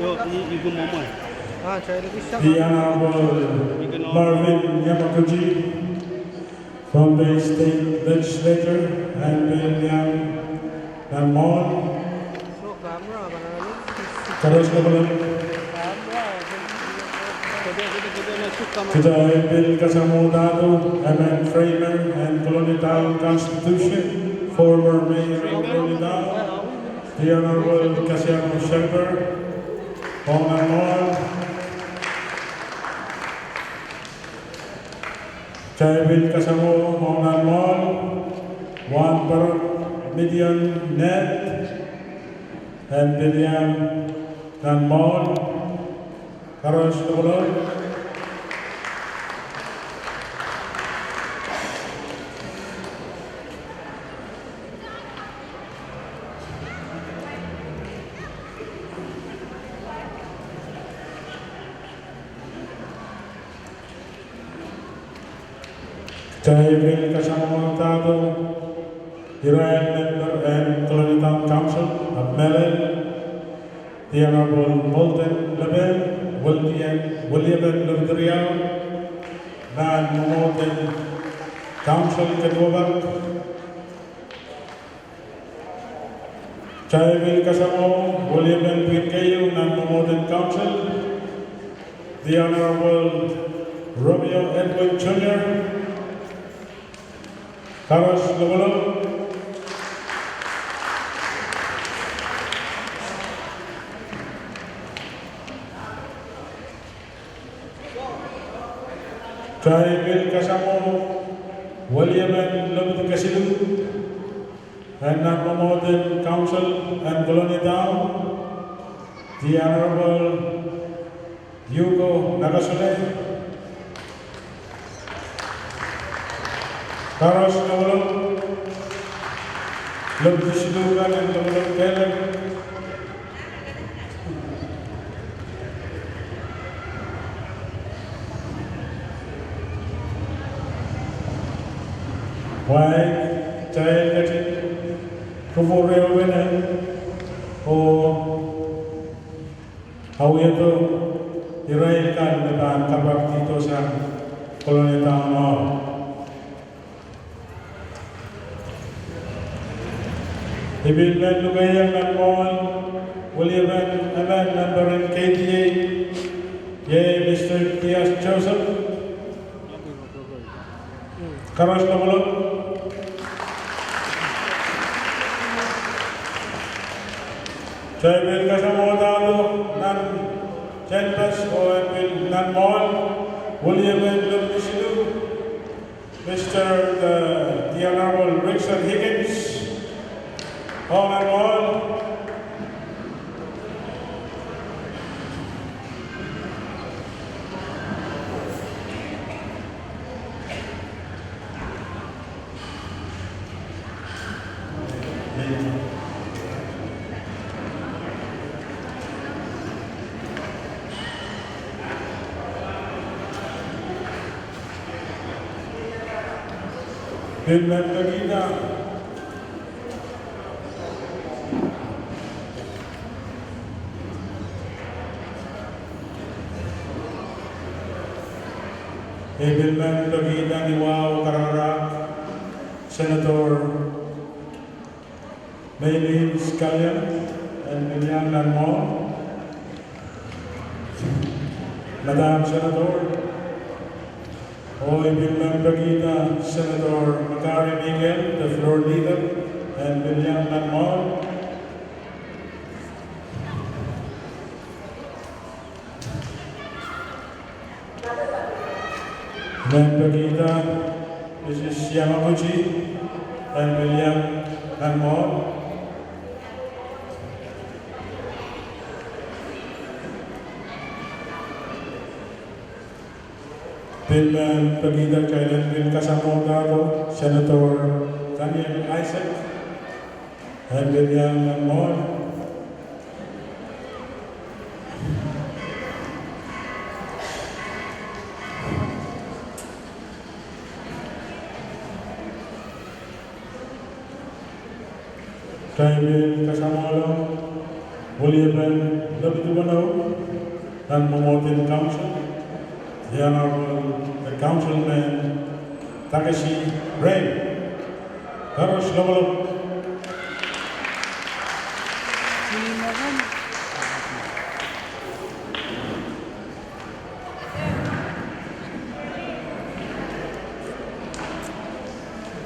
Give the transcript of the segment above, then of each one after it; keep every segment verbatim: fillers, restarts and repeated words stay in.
The Honorable Marvin Yamaguchi, Pohnpei State Legislator, en pil iang nan mwohn. Koaros lopwolopw. Kitail pil kasamwohdahdo emen framers en Kolonia Town Constitution, former mayor en Kolonia Town, the Honorable Kasiano Sherper, ong nan mwohn. Kitail pil kasamwo ong nan mwohn, Wahnpoaron Midian Ned, en pil iang nan mwohn. Koaros lopwolopw. Kitail pil kasamwohdahdo irail member en Kolonia Town Council, ahpw mehlel, the Honorable Bolton Lepe, weliepen, weliepen lopwuriau, nan mwomwohden Council keduwapak. Kitail pil kasamwo weliepen pwihn keieu nan mwomwohden Council, the Honorable Romeo Edwin Junior. Koaros lopwolopw. Kitail pil kasamwo weliepen lopwudi kesiluh en nan mwomwohden Council en Kolonia Town, the Honorable Hugo Nakasone. Koaros lopwolopw. Lopwudi siluh kan en lopwolopw kehlail. Wai, kitail ketin kupwure ehu pene oh awihdo irail kan me pahn kapakapkihdo sang Kolonia Town Hall. I pil men lukeiong nan mwohn weliepen emen member en K T A, iei Mister Diaz Joseph. Koaros lopwolopw. Kitail pil kasamwohdahdo nan tehnpas oh en pil nan mwohn weliepen lopwudi siluh, Mister the, the Honorable Rickson Higgins, ong nan mwohn. Pil men pekihda. I pil men pekihda ni wahu karakarahk, Senator Mailin Scullion, en pil iang nan mwohn. Madam Senator, oh I pil men pekihda Senator Makari Miguel, the floor leader, en pil iang nan mwohn. Men pekihda Mrs Yamaguchi, en pil iang nan mwohn. Pil men pekihda, kitail en pil kasamwohdahdo Senator Daniel Isaac, en pil iang nan mwohn. Kitail pil kasamwohlong Liepen Lepidi Weneu, nan mwomwohden Council, the Honorable the Councilman Takashi Ray. Koaros lopwolopw.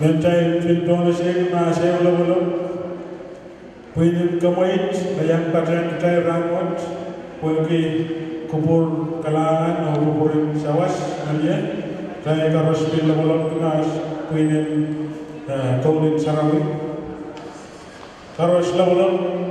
Mentail pil donation, mahs ehu lopwolopw. Pwihnen kemweit me iang patehng kitail rahnwet, pwehki kupwur kalahngan oh kupwuren sawas me mie, kitail koaros pil lopwolopw ni mahs pwihnen, eh, kounen sarawi. Koaros lopwolopw.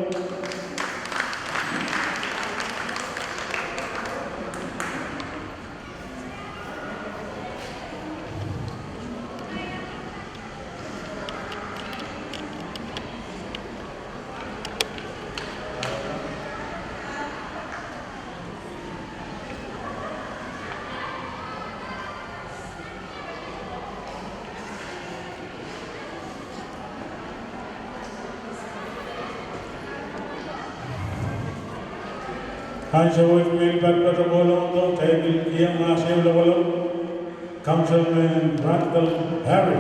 Ansou wet me pahn patohwan kolong, kitail pil kihong mahs ehu lopwolopw, Councilman Randall Harry.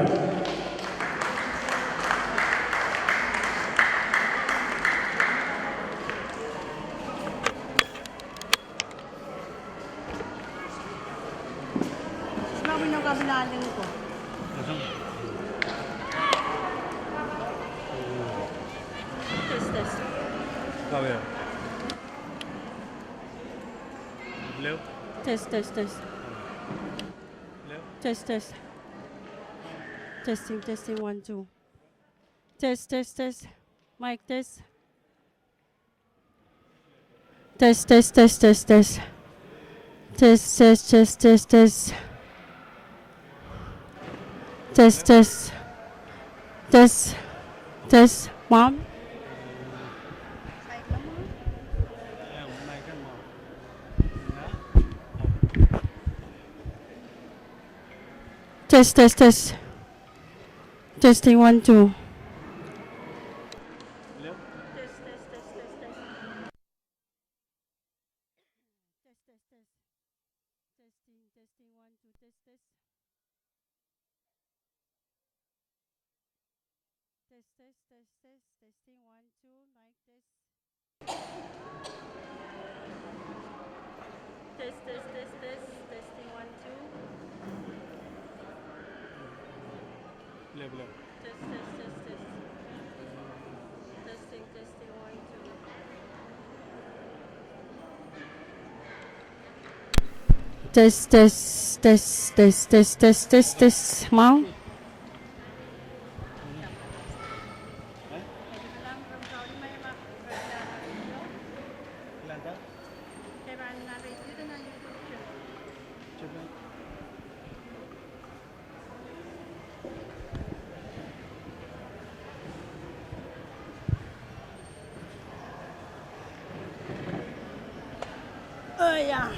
Test, test. Test, test, test. Test, test. Testing, testing, one, two. Test, test, test. Mic test. Test, test, test, test, test. Test, test, test, test, test. Test, test. Test, test. Mom? Test, test, test. Testing, one, two. Hello? Test, test, test, test, test. Test, test, test. Testing, testing, one, two, test, test. Test, test, test, test, testing, one, two, mic test. Test, test, test, test, testing, one, two. Hello, hello. Test, test, test, test. Testing, testing, one, two. Test, test, test, test, test, test, test, test. Mom? Oh, yeah.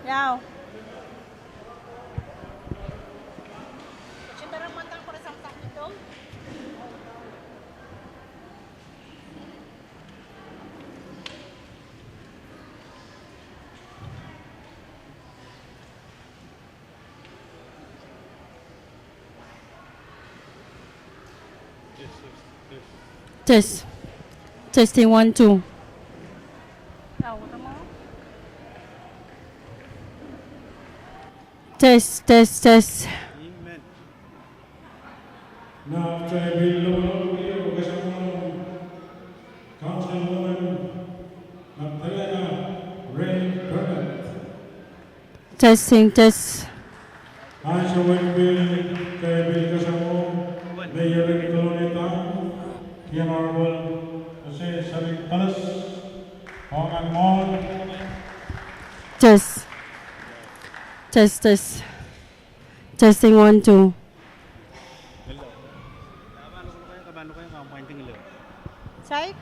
Yao. Test. Testing, one, two. Test, test, test. Amen. Now, kitail pil lopwolopw oh kasamwohng Councilwoman Magdalena Ray Burnett. Testing, test. Ansou wet pil, kitail pil kasamwohng Mayor en Kolonia Town, the Honorable Jose Samin Palas. Test. Test, test. Testing, one, two. Check.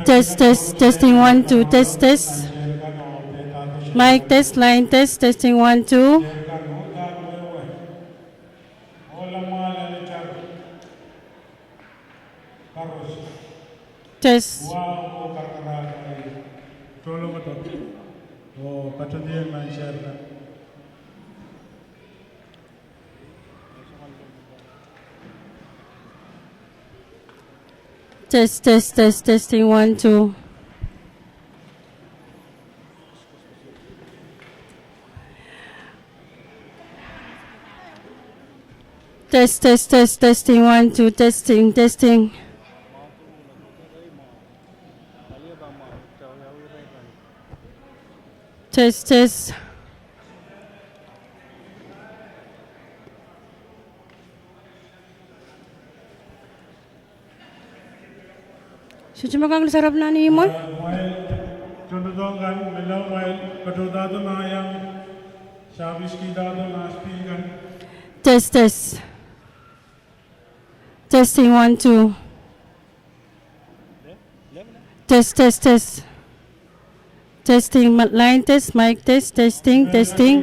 Test, test, testing, one, two, test, test. Mic test, line test, testing, one, two. Test. Test, test, test, testing, one, two. Test, test, test, testing, one, two, testing, testing. Test, test. Sohte me kak lasarapw nan ihmwo. Mwail, tohndoadoahk kan, menlau mwail, patohdahdo ma iang, service kihdahdo ma speaker kan. Test, test. Testing, one, two. Test, test, test. Testing, mi-, line test, mic test, testing, testing.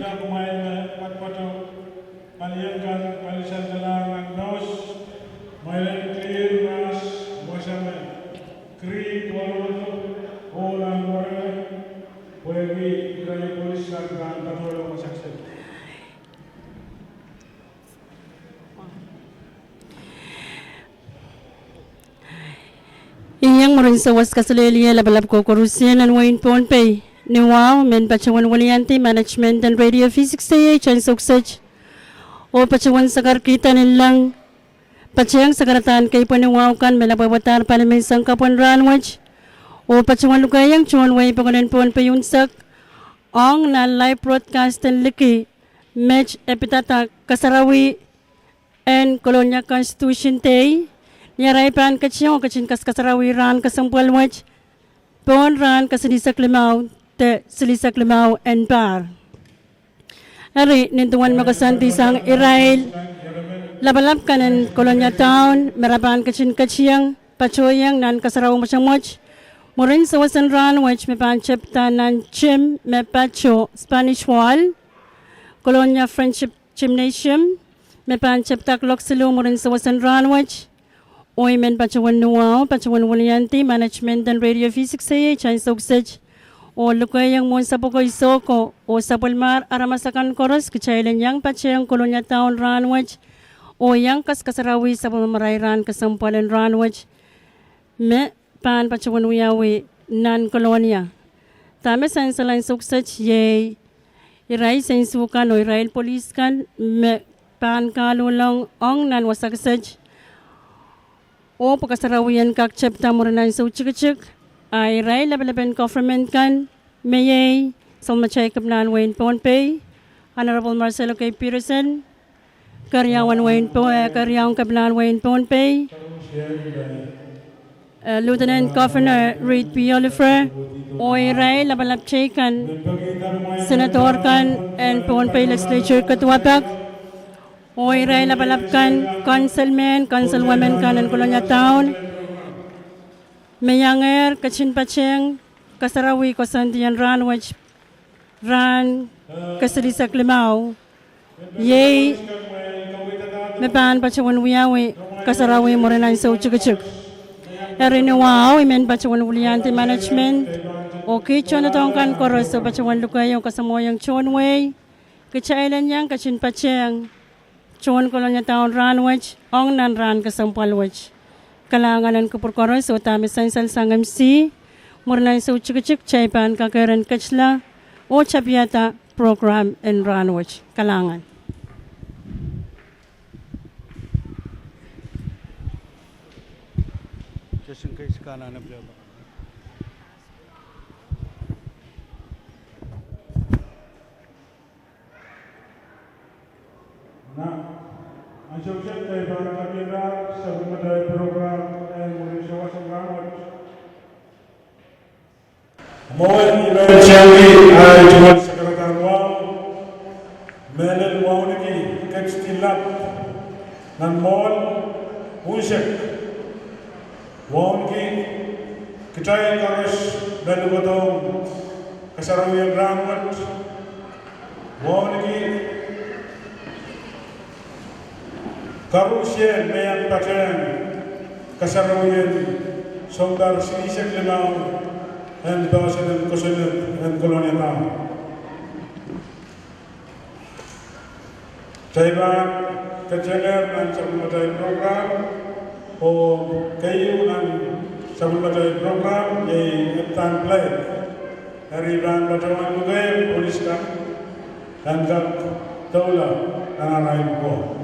Iang mwurin sawas kaselehlie lapalap kokoaros nan wehin Pohnpei. Ni wahu, men patohwan weliandi management en Radio V six A H ansou kiset, oh patohwan sakarkihda nanleng patehng sakaradahn keipweni wahu kan me lapwehpwedahr palimen sang kapw en rahnwet, oh patohwan lukeiong tohn wehi pokon en Pohnpei unsek ong nan live broadcast en liki met e pidada kasarawi en Kolonia Constitution Day, ni arail pahn ketin, oh ketin kaskasarawi rahn kesempwal wet pohn rahn kasilihsek limau de silihsek limau en pahr. Eri, nin duwen me koasoandi sang irail lapalap kan en Kolonia Town me re pahn ketin ketiong patohiong nan kasarawi mwotomwot mwurin sawas en rahnwet me pahn tepda nan gym me pato Spanish Wall, Kolonia Friendship Gymnasium, me pahn tepda kuloak siluh mwurin sawas en rahnwet. Oh I men patohwan nuwahu, patohwan weliandi management en Radio V six A H ansou kiset, oh lukeiong mwohn sapwoko, isoh ko, oh sapwellimahr aramas akan koaros kitail en iang patehng Kolonia Town rahnwet, oh iang kaskasarawi sapwellimarail rahn kesempwal en rahnwet me pahn patohwan wiawi nan Kolonia. Dahme sansal ansou kiset iei irail sensukan oh irail polis kan me pahn kahluhlong ong nan wasa kiset, oh pwe kasarawi en kak tepda mwurin ansou tikitik, a irail lapalapen government kan, me iei sapwellimatail kepinahn wehin Pohnpei, Honorable Marcelo K. Peterson, keriaun wehin Po-, eh, keriaun kepinahn wehin Pohnpei, eh, Lieutenant Governor Reed P. Oliver, oh irail lapalap teikan, senator kan en Pohnpei Legislature kaduwapak, oh irail lapalap kan, councilmen, councilwomen kan en Kolonia Town, me iangehr ketin patehng kasarawi koasoandi en rahnwet, rahn kasilihsek limau, iei me pahn patohwan wiawi kasarawi mwurin ansou tikitik. Eri ni wahu, I men patohwan weliandi management oh kiht tohndoadoahk kan koaros oh patohwan lukeiong kasamwohiong tohn wehi, kitail en iang ketin patehng tohn Kolonia Town rahnwet ong nan rahn kesempwal wet. Kalahngan en kupwur koaros oh dahme sansal sang M C, Mwurin ansou tikitik kitail pahn kakehr en ketila oh tapihada program en rahnwet. Kalahngan. Nan ansou kiset kitail pahn tapihada sapwellimatail program en mwurin sawas en rahnwet. Mwohn irail tiangki ahi tungoal sakaradahn wahu, mehlel wauneki ketidi lap nan mwoahl unsek. Wauneki kitail koaros me lukodohng kasarawien rahnwet. Wauneki koarusie me iang patehng kasarawien sounpar silihsek limau en poahsoan en kosonned en Kolonia Town. Kitail pahn ketengehr nan sapwellimatail program, oh keieu nan sapwellimatail program iei eddan flag. Eri pahn patohwan luke polis kan en kak doula nan arail pwukoa.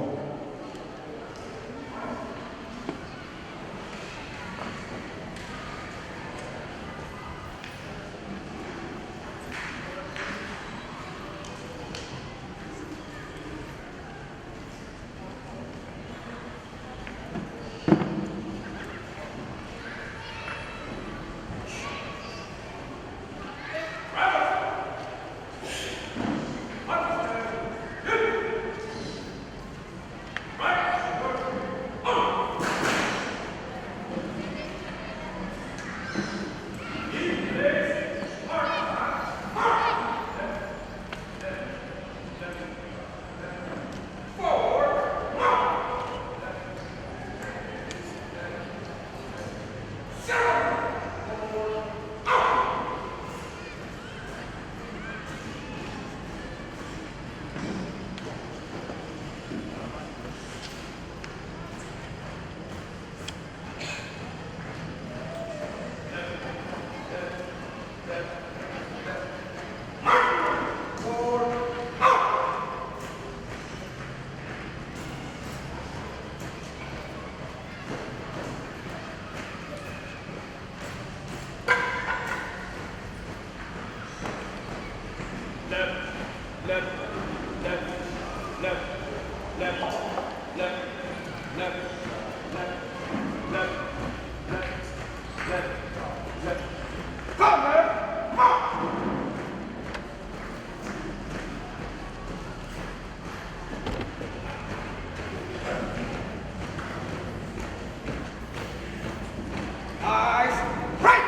Eyes right!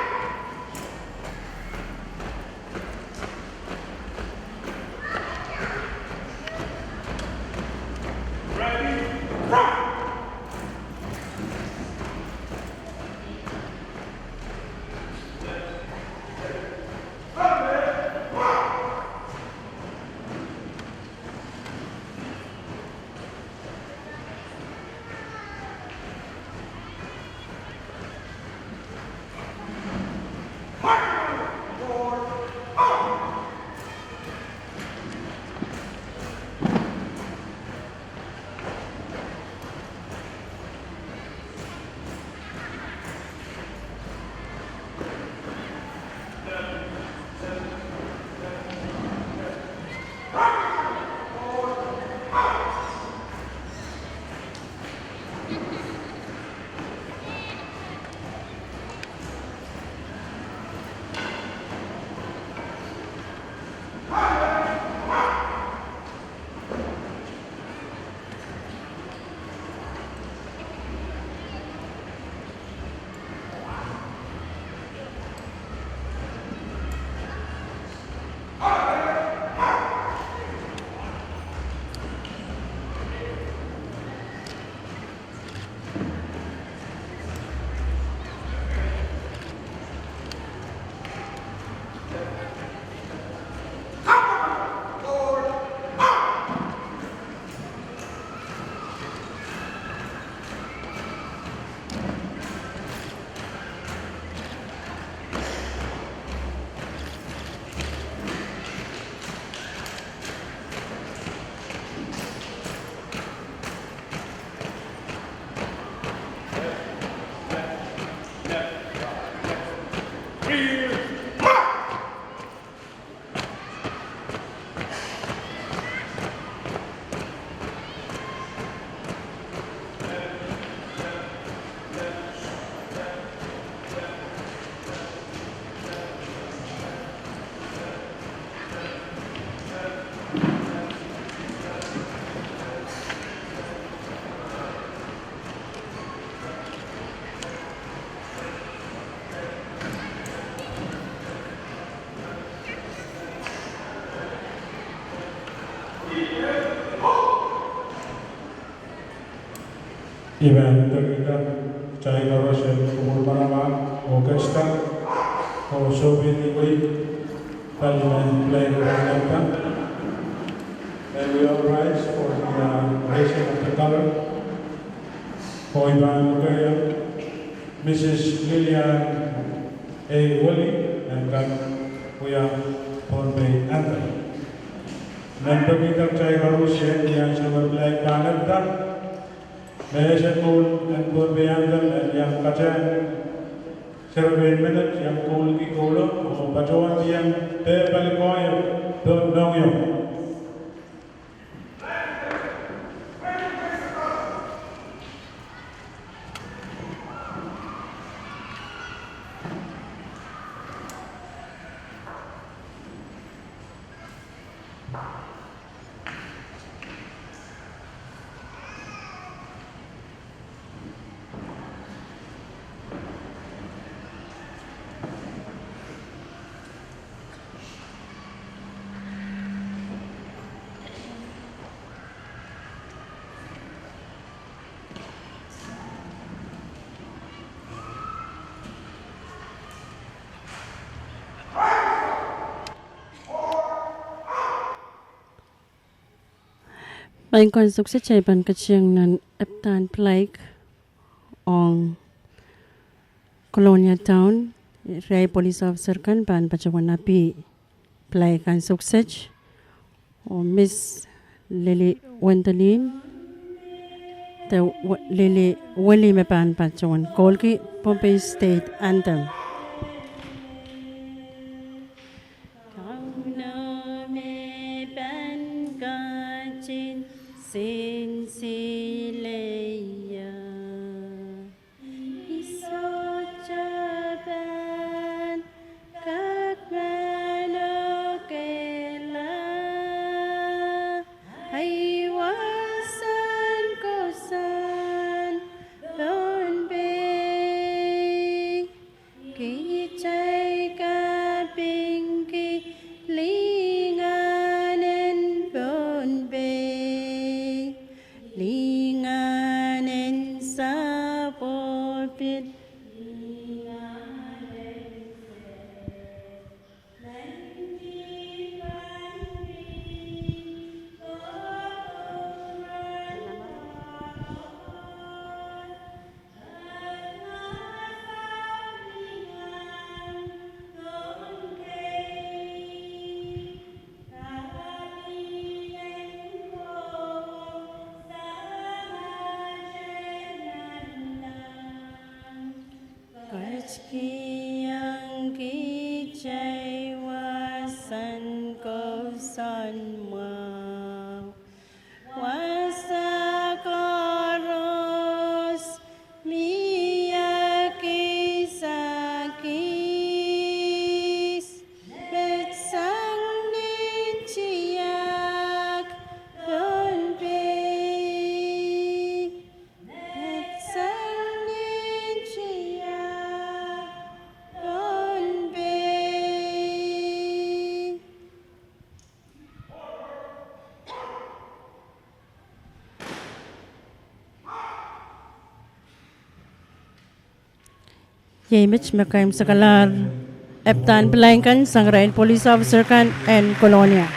I pahn pekihda kitail koaros en kupwur manaman oh ketsda oh sohpeidi wei pali me flag pahn epda. And we all rise for the, uh, raising of the color. Oh I pahn lukehiong Mrs Lillian A Willie en kak wia Pohnpei anthem. Men pekihda kitail koaros en ansou me flag pahn epda. Me ese koul en Pohnpei anthem en iang katail serepein menet iang koulki koulo oh patohwanohng pali koahiek pohn mohngiong. Maing kan suksetai pahn ketiong nan epdahn flag ong Kolonia Town, riei police officer kan pahn patohwan api flag kan sukset. Oh Miss Lily Wendelin, de Lily Willie me pahn patohwan koulki Pohnpei State Anthem. Kauno me pahn ketin sinsile ie. I sohte pahn kak manokehla. Ahi wasahn kousoan Pohnpei. Kitail kapingki lingan en Pohnpei, lingan en sapwopin. Ketikihong kitail wasahn kousoan mwahu. Wasa koaros mie kisakis, met sang nin tiahk Pohnpei, met sang nin tiahk Pohnpei. Iei met me keimwseklahr epdahn flag kan sang irail police officer kan en Kolonia.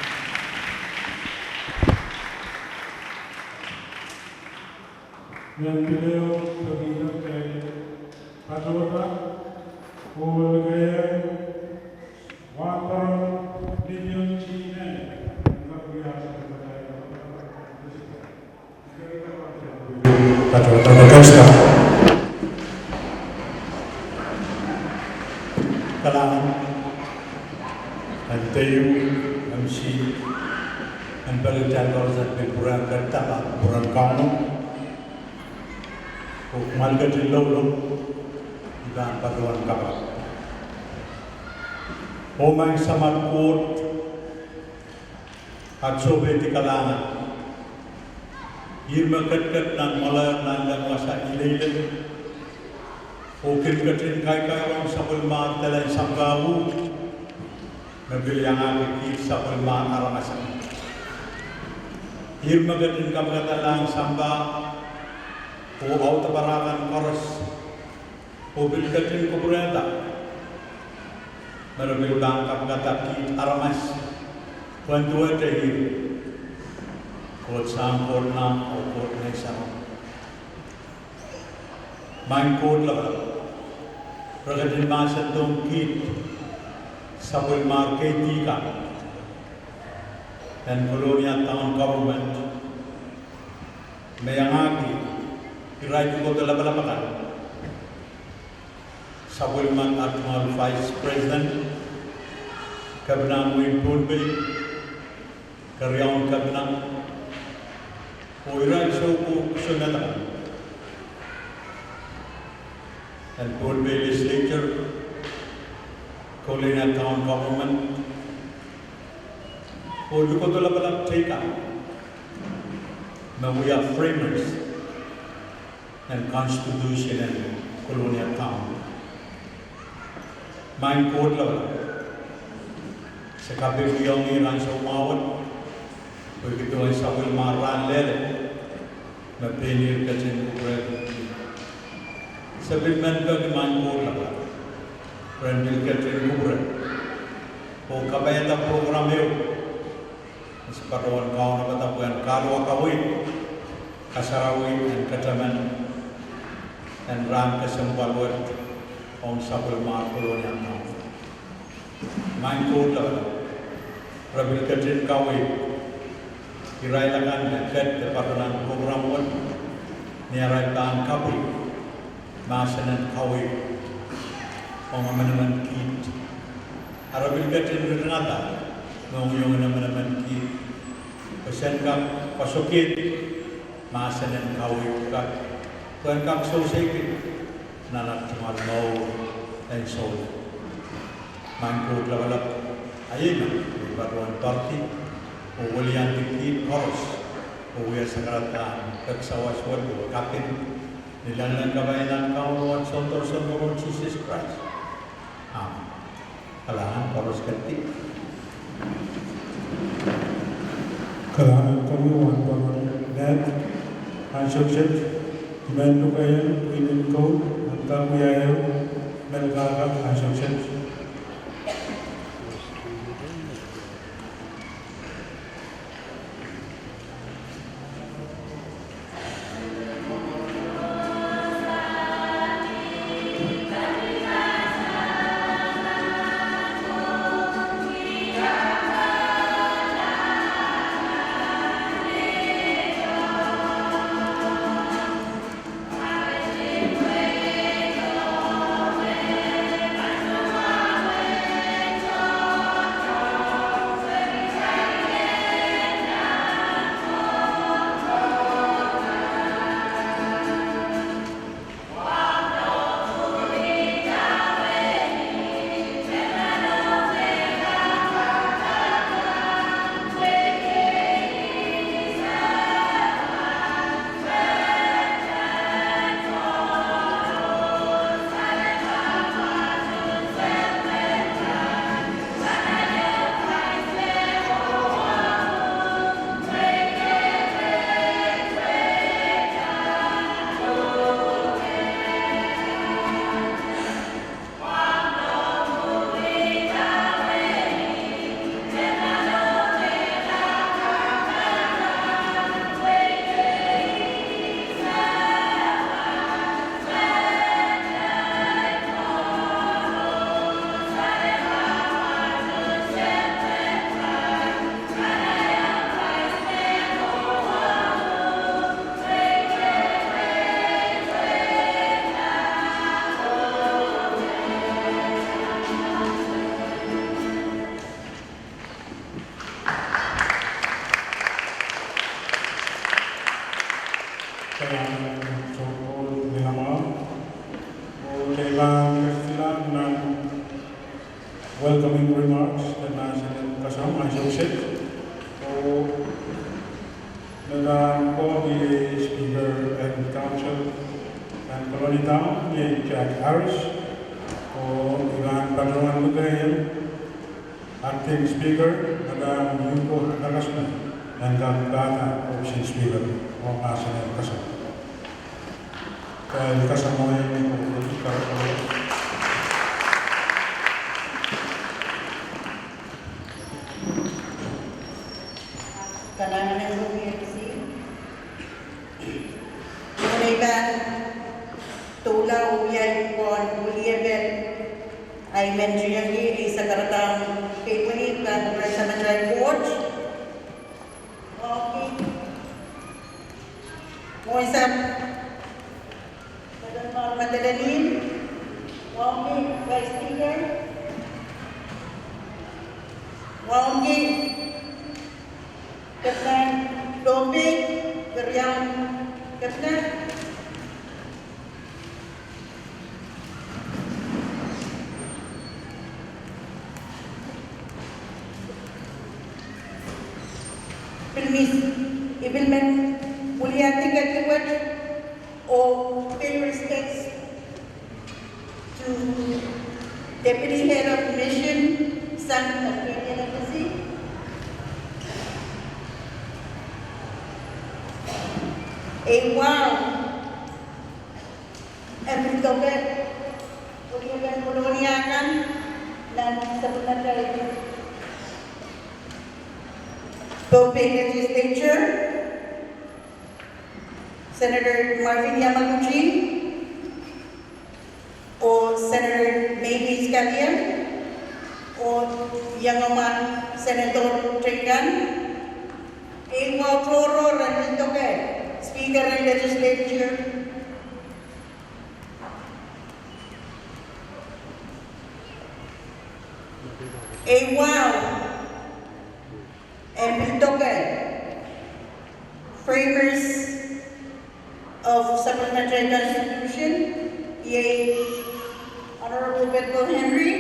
Kalahngan, en teio, en sihk, en pali kitail koaros en pil pwurehng kitail, pwurehng Kauno. Oh kumwail ketin loulou, I pahn patohwan kapakap. Oh Maing Samat Koht, at sohpeidi kalahngan. Ihr me ketiket nan mwoalehng nan leng wasa ileile, oh kin ketin kaikairong sapwellimar delen sampah uh, me pil iangahki kiht sapwellimar aramas akan. Ihr me ketin kapikada lahng sampah, oh audepe kan koaros, oh pil ketin kupwurehda me re pil pahn kapikada kiht aramas pwehn duwehte ih, Koht Sahm, Koht Nahl, oh Koht Ngehn Sarawi. Maing Koht Lapalap, re ketin mahsendohng kiht sapwellimar keidi kan en Kolonia Town Government me iangahki irail kohdo lapalap akan, sapwellimen at mwahl Vice President, Kepina en wehin Pohnpei, Keriaun Kepina, oh irail soukohp soangen en Pohnpei Legislature, Kolonia Town Government, oh likodo lapalap teikan me wia framers en constitution en Kolonia Town. Maing Koht Lapalap, se kapikihong ih ansou mwahu pwehki duwen sapwellimar rahn lel me pein ih ketin kupwurehki. Se pil men peki Maing Koht Lapalap, ren pil ketin kupwure oh kapaiada program ehu, se patohwan kaunopada pwehn kahluwa kaweid kasarawi en ketemen en rahn kesempwal wet ong sapwellimar Kolonia Town. Maing Koht Lapalap, re pil ketin kaweid irail akan me ket de patohwan program wet, ni arail pahn kapwih mahsen en kaweid ong emenemen kiht. Re pil ketin ringada mohngiong en emenemen kiht pwe sen kak koasoakoakoahki mahsen en kaweid kan, pwehn kak sewese kiht nan ata tungoal mour en souleng. Maing Koht Lapalap, a iei me I patohwan poaridi oh weliandi kiht koaros oh wia sakarada pek sawas wet oh kaping, ni lengileng kapai en Kaun oh Sounkomour Sises Krais. Amen. Kalahngan koaros kedi. Kalahngan komwi wahnpoaron Ned, ansou kiset, I men lukehiong pwihn en koul en kak wia ehu men kahkap ansou kiset. Welcoming remarks, de mahsen en kasong, ansou kiset. Oh Madam Koki, Speaker en Council en Kolonia Town, iei Jack Harris. Oh I pahn patohwan lukehiong Acting Speaker, Madam Yuko Nakashima, en kak pahda ohpis en Speaker oh mahsen en kasong. Kasamwoh, ni kokotik kasamwoh. Kalahngan en P F C. Mwein I pahn doula oh wia pohn wiliepel ahi men tiengki, I sakaradahn keimwini pahn kupwuren Samatail Koht. Wauneki Mwohnsapw Madeleine, wauneki Vice Speaker, wauneki Kepina Pohnpei, Keriaun Kepina, pil mih, I pil men wiliandi ketiket oh pay respects to Deputy Head of Mission, sang Australian Embassy. Ei wahu, e pil doke, oh wiliepel Kolonia kan, nan sapwellimatail Pohnpei Legislature, Senator Marvin Yamaguchi, oh Senator Mavis Scalia, oh iangomwen Senator teikan, ei wahu tohrohr en pil doke, Speaker en Legislature, ei wahu en pil doke, framers of Supplementary Constitution, iei Honorable Bertil Henry,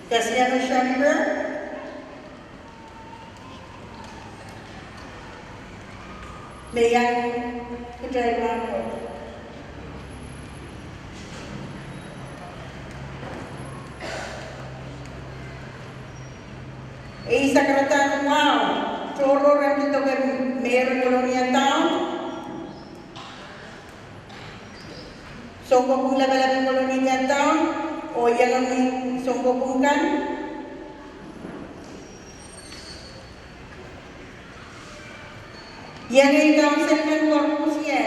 Kasiano Schonenberg, me iang kitail rahnwet. Ei sakaradahn wahu tohrohr en pil doke, Mayor en Kolonia Town, sounkopwung lapalap en Kolonia Town, oh iangomwi sounkopwung kan. Iangei kaunselmen koarusie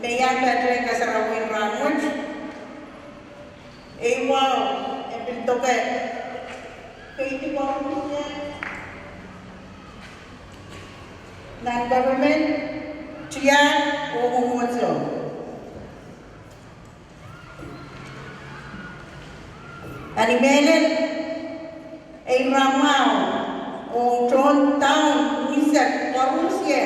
me iang patohwan kasarawi en rahnwet. Ei wahu e pil doke, keidi koarusie, nan government, tiahk oh mwomwohdiso. Ni mehlel, ei rahnwet ong tohn town unsek koarusie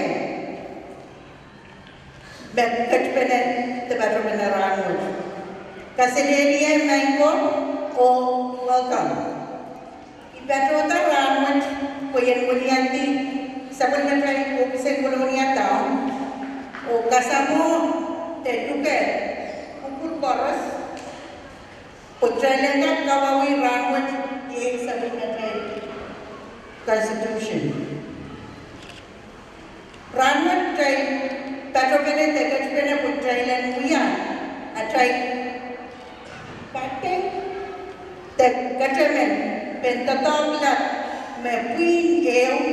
me ketpene de patopene rahnwet. Kaselehlie maing ko oh welcome. I patohda rahnwet pwe I en wiliandi sapwellimatail ohpis en Kolonia Town oh kasamwo de luke kupwur koaros pwe kitail en kak kawauwih rahnwet iei sapwellimatail Constitution. Rahnwet kitail patopene de ketpene pwe kitail en wia atail patpei de ketemen pen doadoahk lap me pwihn ehu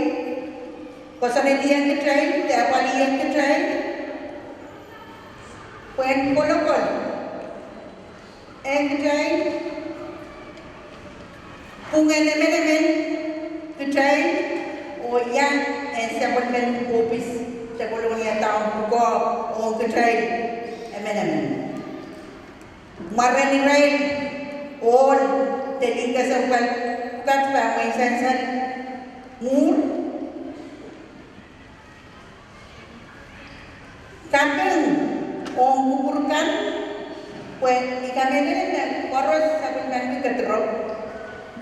koasoanehdiong kitail de apwaliong kitail pwehn kolokol en kitail, pwungen emenemen kitail, oh ia en sapwellimen ohpis de Kolonia Town pwukoa ong kitail emenemen. Mwaren irail ohl de lih kesempwal pwukat pahn mwein sansal mwuhr. Kaping ong kupwur kan, pwe I kamehlele me koaros sapwellimanki kedirong.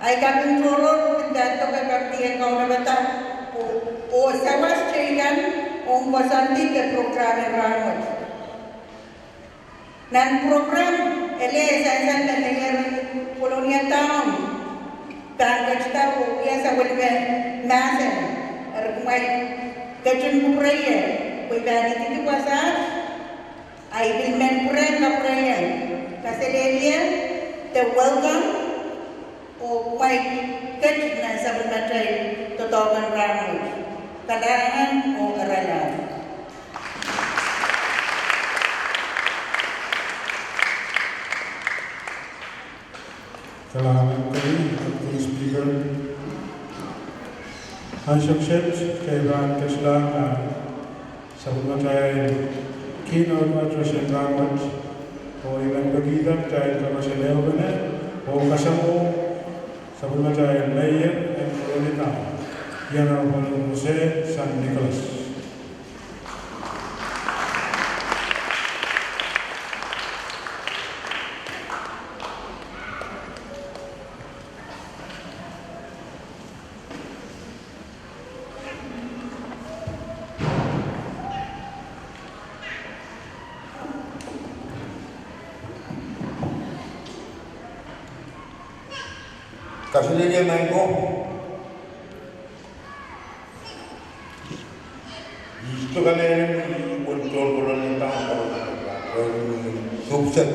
Ahi kaping tohrohr pil pahn doke kaping en kaunopada oh sawas teikan ong koasoandi de program en rahnwet. Nan program, ele sansal me Mayor en Kolonia Town pahn ketida oh wia sapwellime mahsen, eri kumwail ketin kupwureie pwe I pahn ididi wasaht. Ahi pil men pwurehng kapwureiong kaselehlie de welcome oh kumwail ket nan sapwellimatail doadoahk en rahnwet. Kalahngan oh eralaud. Kalahngan, Deputy Speaker. Ansou kiset, kitail pahn ketilahng sapwellimatail keynote address en rahnwet, oh I men pekihda kitail kapasaleupene oh kasamwo sapwellimatail Mayor en Kolonia Town, The Honorable Jose San Nicolas. Kaselehlie maing ko. I sohte kamehlele me I uwen tohn Kolonia Town, Kolonia Town, Kolonia Town, Supsek,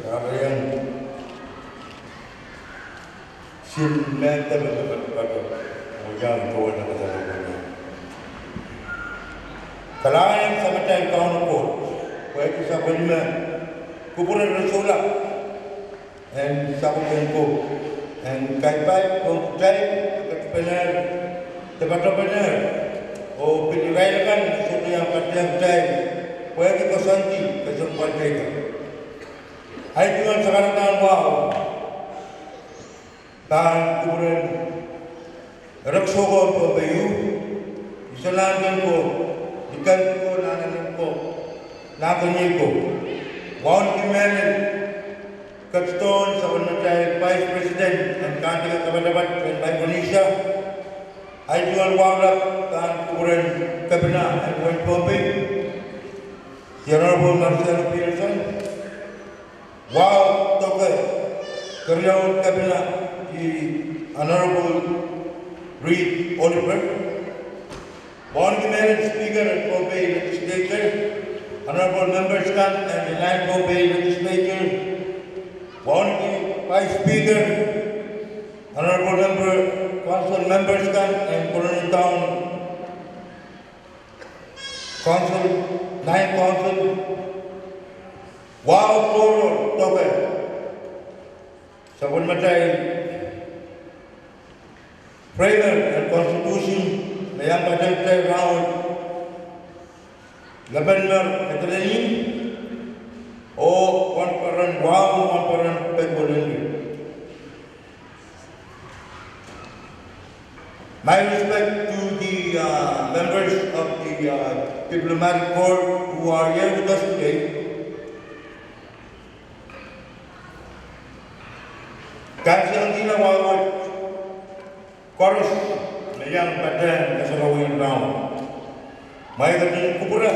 Karakarahk. Sil mehn depe me patopato, oh iang towe na kasale wene. Kalahngan en Samatail Kauno Koht, pwehki sapwellime kupwure re sohla en sapwung ko, en kapai ko, kitail, ketipenehr, depatohpenehr, oh pil irail akan me sohte iang patehng kitail, pwehki koasoandi kesempwal teikan. Ahi tungoal sakaradahn wahu pahn kupwuren erekiso ko en Pohnpei, iso nahnken ko, likel ko, nahnken ko, nahnken ko. Wauneki mehlel ketidohn sapwellimatail Vice President en Kahneke Kapatapat en Micronesia, ahi tungoal wauneki pahn kupwuren Kepina en wehin Pohnpei, The Honorable Marcelo Peterson. Wahu doke keriaun Kepina, the Honorable Reed Oliver. Wauneki mehlel Speaker en Pohnpei Legislature, honorable members kan en Inner Pohnpei Legislature. Wauneki Vice Speaker, honorable member, council members kan en Kolonia Town Council, Nine Council. Wahu tohrohr doke sapwellimatail framers en Constitution me iang patehng kitail rahnwet, Lepin Mer Medelein, oh wahnpoaron, wahu wahnpoaron Pembo Lendil. My respect to the, uh, members of the, uh, diplomatic corps who are here with us today. Kansengieng wahu wet koaros me iang patehng kasarawien rahnwet. Mwein I ketin kupwure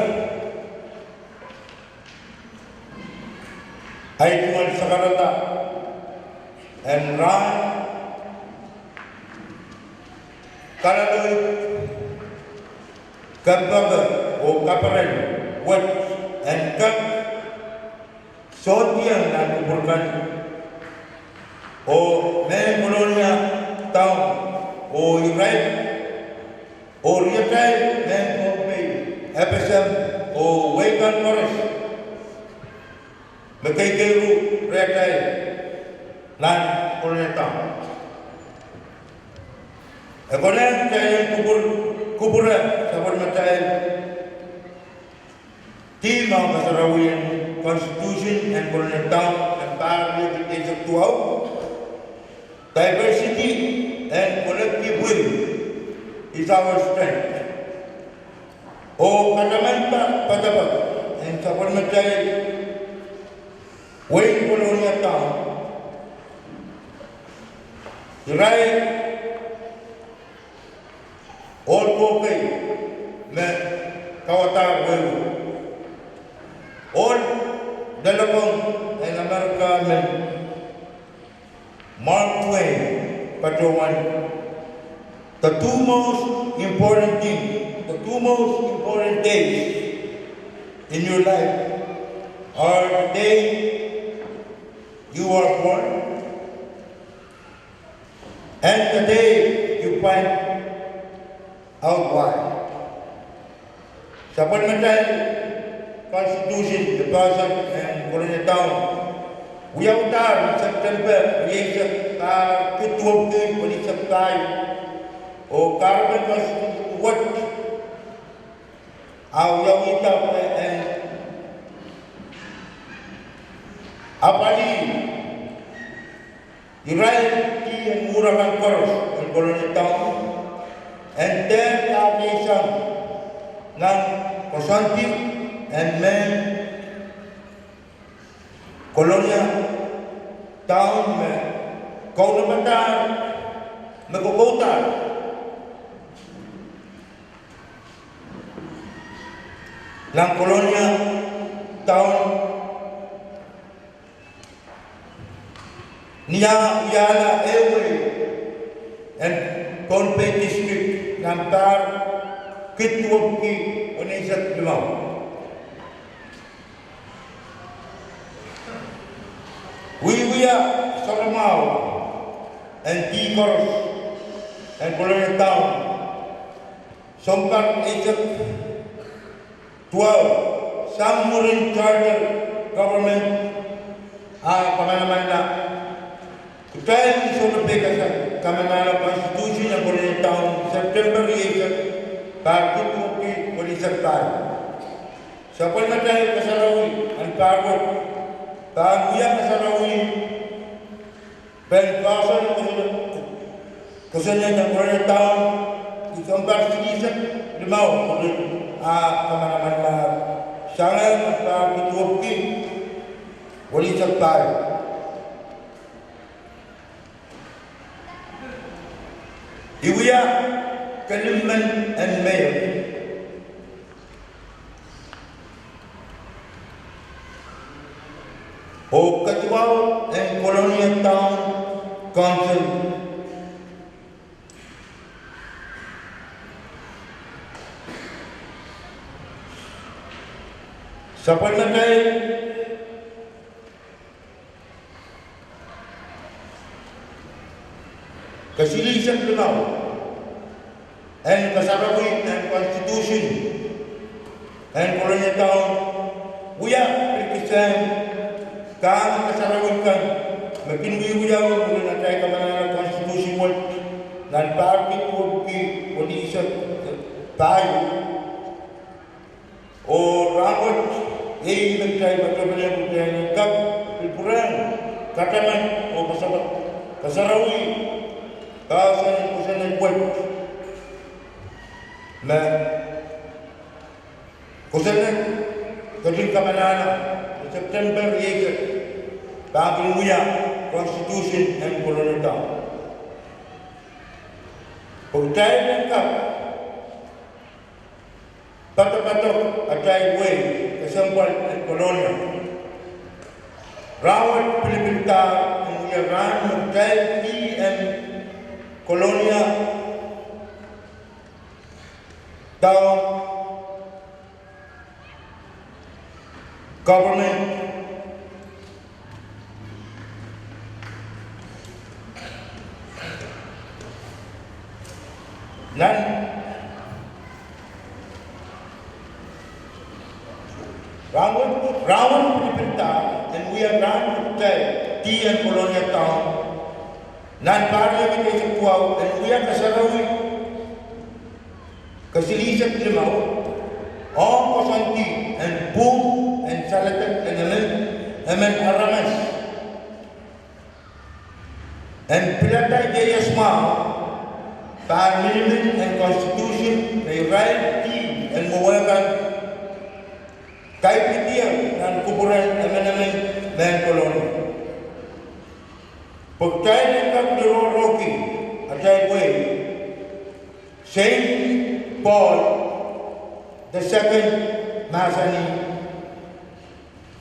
ahi tungoal sakarada en rahn, kalaloid, kempoake oh kaperen wet en kak sohte iang nan kupwur kan, oh mehn Kolonia Town, oh irail, oh riatail mehn Pohnpei, FSM, oh wehi kan koaros me keikeiru riatail nan Kolonia Town. E konehng kitail en kupwur, kupwure sapwellimatail theme en kasarawien Constitution en Kolonia Town en pahr riekid eisek duwau. Diversity and collective will is our strength. Oh kataman padapadahk en sapwellimatail wehin Kolonia Town, irail ohl kohkei me kauwadahr wehwehki. Ohl loalokong en Amerika men Mark Twain patohwan, the two most important things, the two most important days in your life or the day you are born, and the day you find out why. Sapwellimatail Constitution, the person and Kolonia Town, wiawidahr September rieisek pahr kid duwepwiki weneisek pahieu, oh kahrepen Constitution wet a wiawihda en apwalih irail kihong mwuhr akan koaros en Kolonia Town en dehr kahreisang nan koasoandi en mehn Kolonia Town me kaunopada, me kokouda nan Kolonia Town. Ni ah wiahla ehu wehi en Pohnpei District nan pahr kid duwepwiki weneisek limau, wiewia soangen mwahu en dih koaros en Kolonia Town. Sounpar eisek duwau, sang mwurin charter government a kamanamanla, kitail ni sohte pekasa kamanahla Constitution en Kolonia Town September rieisek pahr kid duwepwiki weneisek pahieu. Sapwellimatail kasarawi en pahr wet pahn wia kasarawi pen poahsoan kosonned en Kolonia Town ni sounpar silihsek limau mwurin ah kamanamanla, sang pahr kid duwepwiki weneisek pahieu. I wia kelimen en mayor oh kadiwau en Kolonia Town Council. Sapwellimatail kasilihsek limau en kasarawi en Constitution en Kolonia Town wia pil kisehn kahng kasarawi kan me kin wiewia mwurin atail kamanahla Constitution wet nan pahr kid duwepwiki weneisek pahieu. Oh rahnwet, iei me kitail patohwan pil pwurehng, pil pwurehng kataman oh kasarawi poahsoan kosonned wet me kosonned ketin kamanahla September rieisek pahn kin wia Constitution en Kolonia Town. Pwe kitail en kak patopato atail wehi kesempwal en Kolonia. Rahnwet pilipildahr en wia rahn me kitail kihong Kolonia Town government nan rahnwet pilipildahr en wia rahn me kitail kihong Kolonia Town nan pahr riekid eisek duwau en wia kasarawi kasilihsek limau ong koasoandi en pwung en saledek en emen, emen aramas en pilada ieias mwahu pahr minimin en Constitution me irail kihong en mwowehkan kaidehn nan kupwuren emenemen mehn Kolonia. Pwe kitail en kak lirohrohki atail wehi, Saint Paul the Second mahsanih,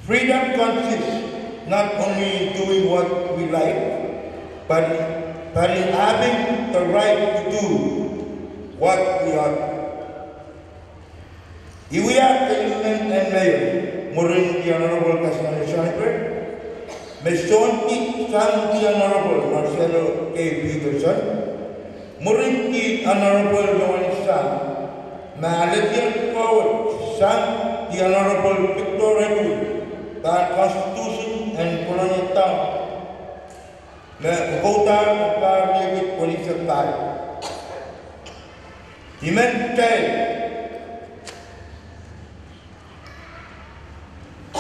freedom consists not only in doing what we like, but, but in having the right to do what we ought. I wia kelimen en mayor Mwurin the Honorable Casimir Schonberg, me sohte sang the Honorable Marcelo K. Peterson, mwurin the Honorable Joan Sang, me alehdi pwukat sang the Honorable Victor Edwin, pahn Constitution en Kolonia Town, me koukoudahng pahr riekid welisek pahieu. I men kitail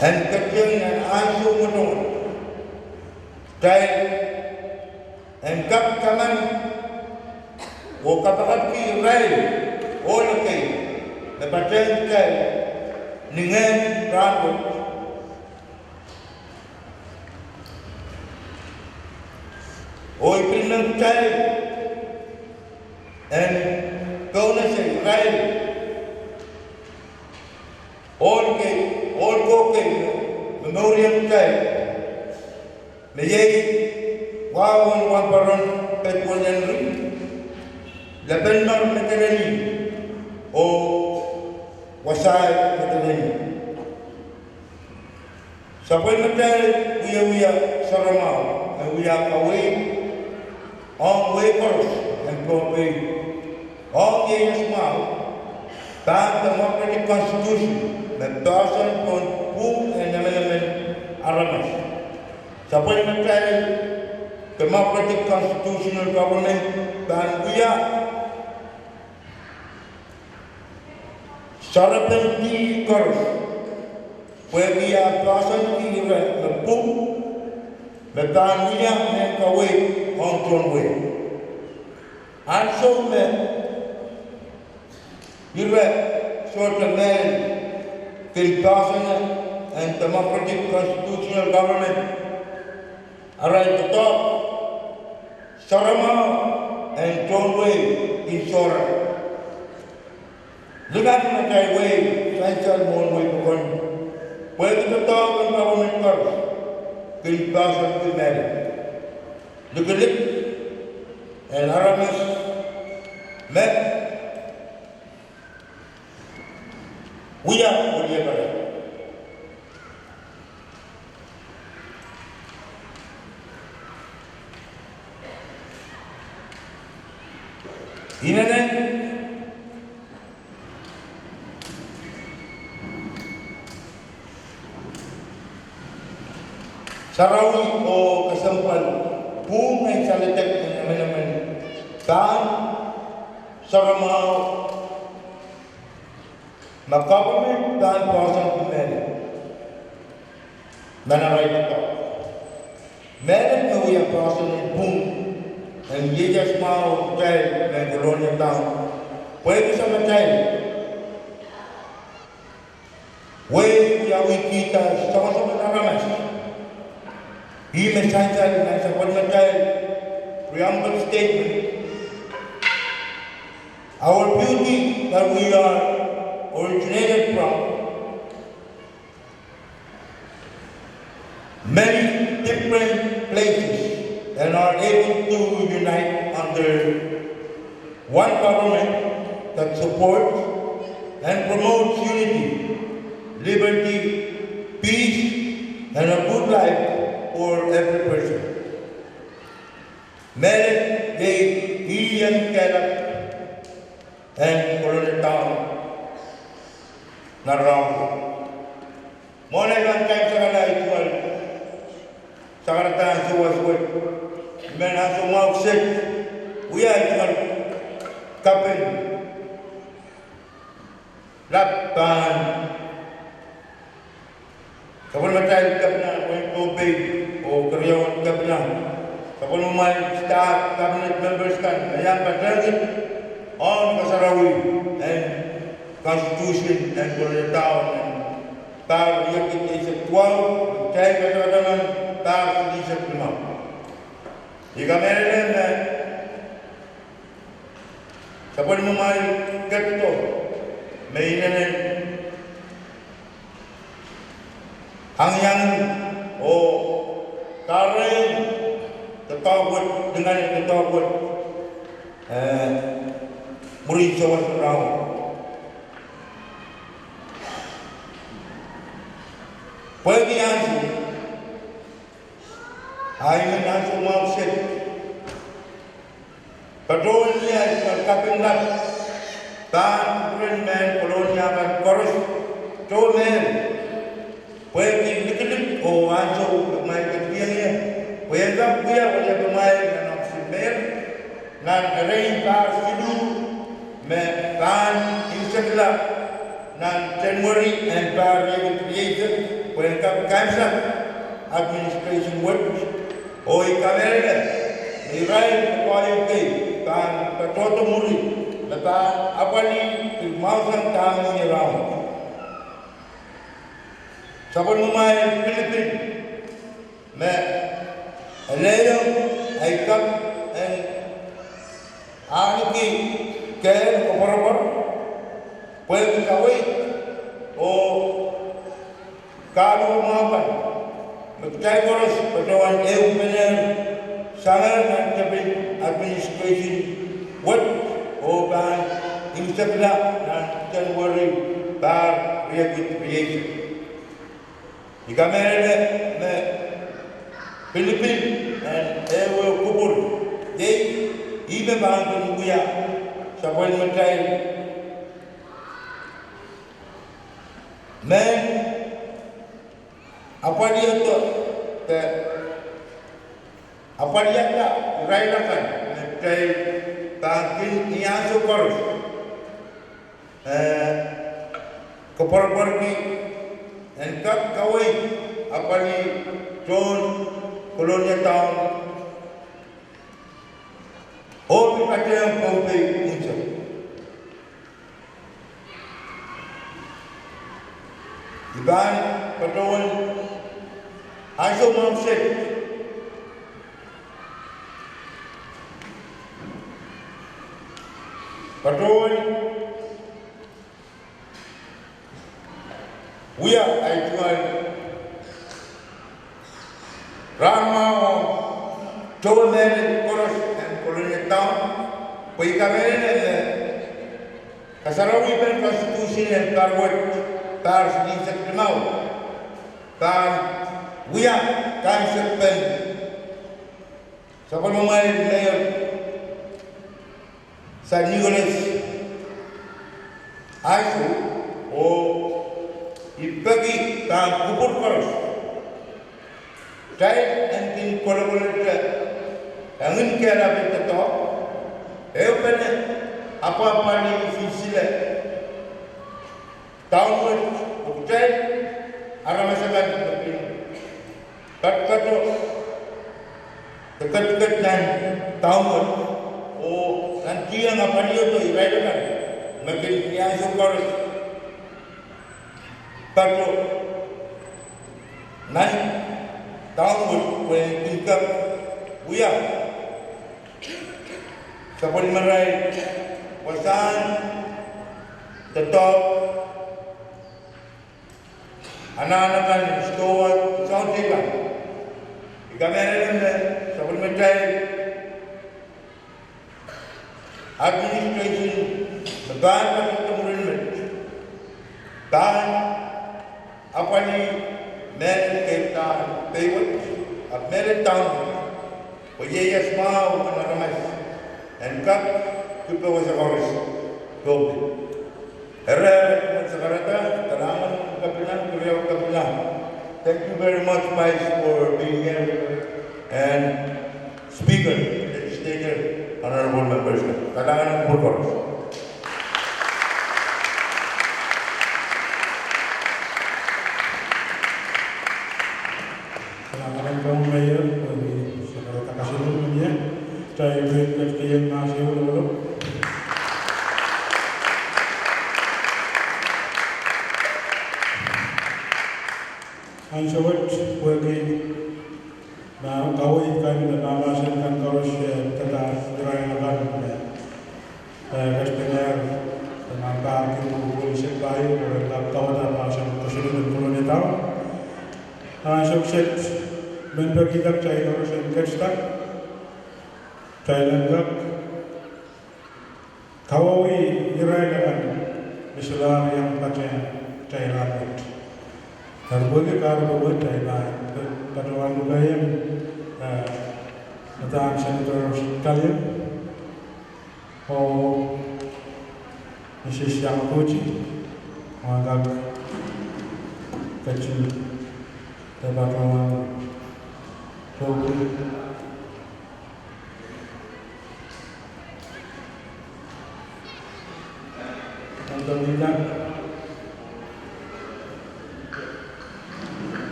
en ketin en ansou mwotomwot, kitail en kak taman oh kapakapki irail ohl ekei me patehng kitail ni ngehn rahnwet. Oh I pil men kitail en kaunese irail ohl kei, ohl ko kei me momourieng kitail, me iei Wahu en Wahnpoaron Petwel Henry, Lepenmar Medeleni, oh Wasai Medeleni. Sapwellimatail wiewia soahromwahu me wia kaweid ong wehi koaros en Pohnpei ong ieias mwahu pahn Democratic Constitution me poahsoan pohn pwuhng en emenemen aramas. Sapwellimatail Democratic Constitutional Government pahn wia sohrepen dih koaros pwehki ah poahsoanki ire me pwung me pahn wia mehn kaweid ong tohn wehi. Ansou me ire sohte men kin poahsoan en Democratic Constitutional Government, arail doadoahk soahromwahu en tohn wehi kin sohra. Lingan en atail wehi sansal mwohn wehi pokon pwehki doadoahk en government koaros kin poahsoanki mehlel. Likilik en aramas me wia wiliakala. Inenen sarawi oh kesempwal pwuhng en saledek en emenemen pahn soahromwahu ma government pahn poahsoanki mehlel. Nan arail doadoahk, mehlel me wia poahsoan en pwuhng en ieias mwahu kitail mehn Kolonia Town pwehki samatail wehi wiawihkihda soangosoangen aramas. Ih me sansal nan sapwellimatail preamble statement, our beauty that we are originated from many different places and are able to unite under one government that supports and promotes unity, liberty, peace, and a good life for every person. Mehlel iei ih en kehlap en Kolonia Town nan rahnwet. Mwohn ei pahn taim sakala ei tungoal sakarada ansou wet, I men ansou mwahu kiset wia ei tungoal kaping lap pahn sapwellimatail kepina en Pohnpei oh keriaun kepina, sapwellimamwail staff, cabinet members kan me iang patehng kit ong kasarawi en Constitution en Kolonia Town en pahr riekid eisek duwau, kitail kataman pahr silihsek limau. I kamehlele me sapwellimamwail ketido me inenen angiangih oh kahrehiong doadoahk wet, lingan en doadoahk wet, eh, mwurin sawas en rahnwet. Pwehki ansou, a I men ansou mwahu seli. Patohwan ia I men kapinga pahn kupwuren mehn Kolonia kan koaros, towe mehn, pwehki likilik oh ansou me kumwail ketikihong ie, pwe en kak wia wiliakapwamwail nan ohpis en meir nan erein pahr siluh me pahn imwisekla nan January en pahr riekid rieisek, pwe en kak kaimwisekla administration wet, oh I kamehlele me irail me koahiek kei pahn patohdo mwuri me pahn apwalih pil mwahusang dahme mie rahnwet. Sapwellimamwail pilipil me elehiong ei kak en ahneki kehl koapworopwor pwehki kaweid oh kahluwa mwahu kan me kitail koaros patohwan ehupene sang nan tepin administration wet oh pahn imwisekla nan January pahr riekid rieisek. I kamehlele me pilipil en ehu ehu kupwur iei ih me pahn kin wia sapwellimatail mehn apwalihada, de apwalihada irail akan me kitail pahn kin ni ansou koaros eh, koapworopworki en kak kaweid apwalih tohn Kolonia Town oh pil patehng Pohnpei unsek. I pahn patohwan ansou mwahu seli, patohwan wia ahi tungoal rahnmwahu ong towe mehlel koaros en Kolonia Town, pwe I kamehlele me kasarawipen constitution en pahr wet, pahr silihsek limau, pahn wia kaimwisekpen sapwellimamwail meir Saint Nicholas High School, oh I peki pahn kupwur koaros kitail en kin kolokolete engin kehlail en doadoahk, ehupene apwapwalih silsile town wet, oh kitail aramas akan me kin ketiket, ketiket nan town wet, oh nantihong apwalihdo irail akan me kin ni ansou koaros patohdo nan town wet pwe en kin kak wia sapwellimarail wasahn doadoahk, anahn akan, sdohwa, soahng teikan. I kamehlele me sapwellimatail administration me pahn patohdo mwurin met pahn apwalih mehlel Cape Town, Pohnpei wet, ahpw mehlel town wet, pwe ieias mwahu en aramas en kak kipe wasa koaros. Eri, eri, sakarada, kalahngan, kapilan, keriau, kapilan. Thank you very much, Vice, for being here. And Speaker, Legislature, Honorable Members, kalahngan en kupwur koaros. Kalahngan en Town Mayor, pwehki sakarada kaselel me mie. Kitail pil ketikihong mahs ehu lokolok. Ansou wet pwehki ma kaweid kan de mahmahsen kan koaros, eh, dada irail akan me, eh, ketikihong, eh, ma pahr kin pwuhpwuhsek pahieu, oh re kak kawada mahsen koasoandi en Kolonia Town. Ansou wet, men pekihda kitail koaros en ketida, kitail en kak kawauwih irail akan me solahr iang patehng kitail rahnwet. Eri pwehki kahrepe wet, I pahn patohwan lukehiong, eh, Madam Senator Kalian oh Mrs Yamaguchi, ma kak ketin patohwan tohki.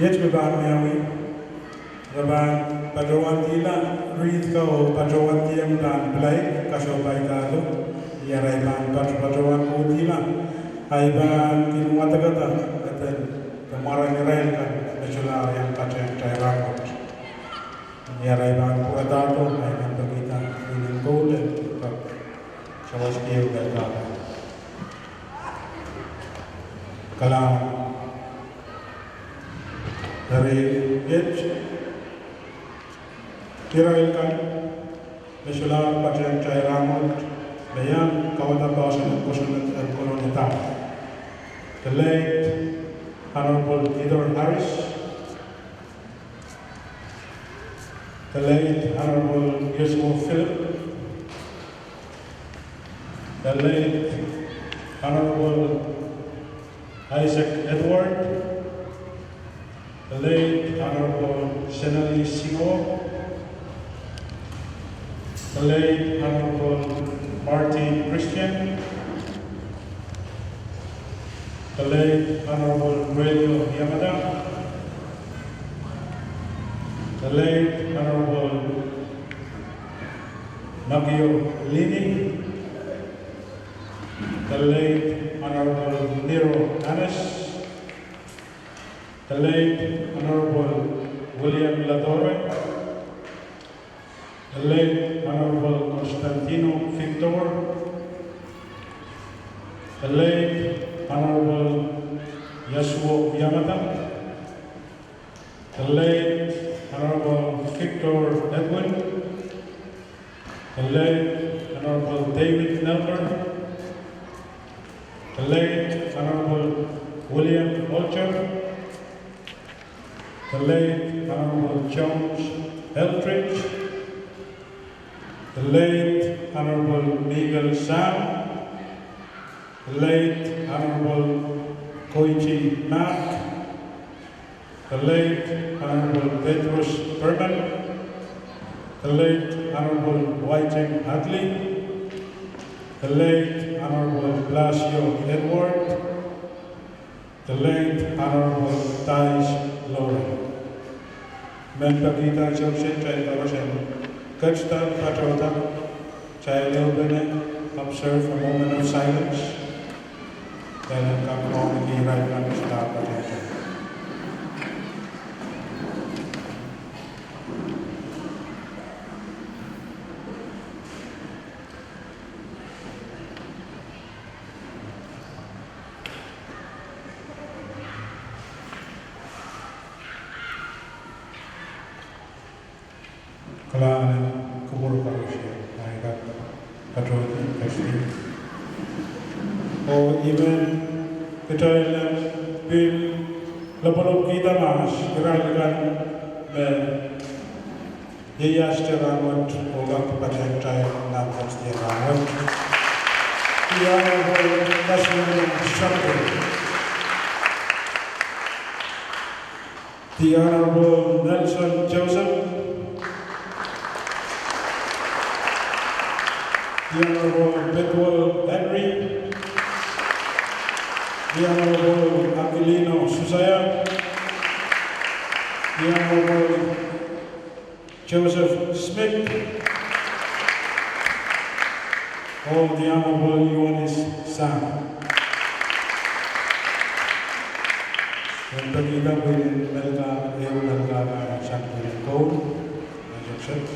Iet me pahn wiawi, re pahn patohwandihla rihtka oh patohwandiong pahn pilai kasohpaidahdo. Eri I pahn pat- patohwan kohdihla, I pahn kin wadekada eden de mwaren irail kan me solahr iang patehng kitail rahnwet. Eri I pahn pwuradahdo, I pahn pekihda William Golden, kak sawas keieu me kak kalahngan. Eri iet irail kan me solahr patehng kitail rahnwet me iang kawada poahsoan en kosonned en Kolonia Dam. The late Honorable Peter Harris, the late Honorable Yeshua Philip, the late Honorable Isaac Edward, the late Honorable Senali Singo, the late Honorable Martin Christian, the late Honorable Relio Yamada, the late Honorable Makio Lini, the late Honorable Nero Anas, the late Honorable William Ladore, the late Honorable Constantino Victor, the late Honorable Yasuo Yamada, the late Honorable Victor Edwin, the late Honorable David Nelker, the late Honorable William Olcott, the late Honorable Jones Eldridge, the late Honorable Miguel Sam, the late Honorable Koichi Mack, the late Honorable Petrus Berman, the late Honorable Whiting Hadley, the late Honorable Blasio Edward, the late Honorable Thais Lorry. Men pekihda sohte kitail koaros en ketido patohdo, kitail ehupene observe a moment of silence. Then kak mohniki irail kan me solahr patehng. Kalahngan en kupwur koaros, I kak patohdi, patohdi. Oh I men kitail en pil lopwolopwkihda mahs irail kan me ieias te rahnwet oh kak patehng kitail nan koaros te rahnwet. The Honorable Kasmir Shakir. The Honorable Nelson Joseph, the Honorable Bedwell Henry, the Honorable Aquilino Susaya, the Honorable Joseph Smith, oh the Honorable Ioanis Sam. Pekihda pwihn en Melka, ehu Melka, sang pwihn en koul, Joseph.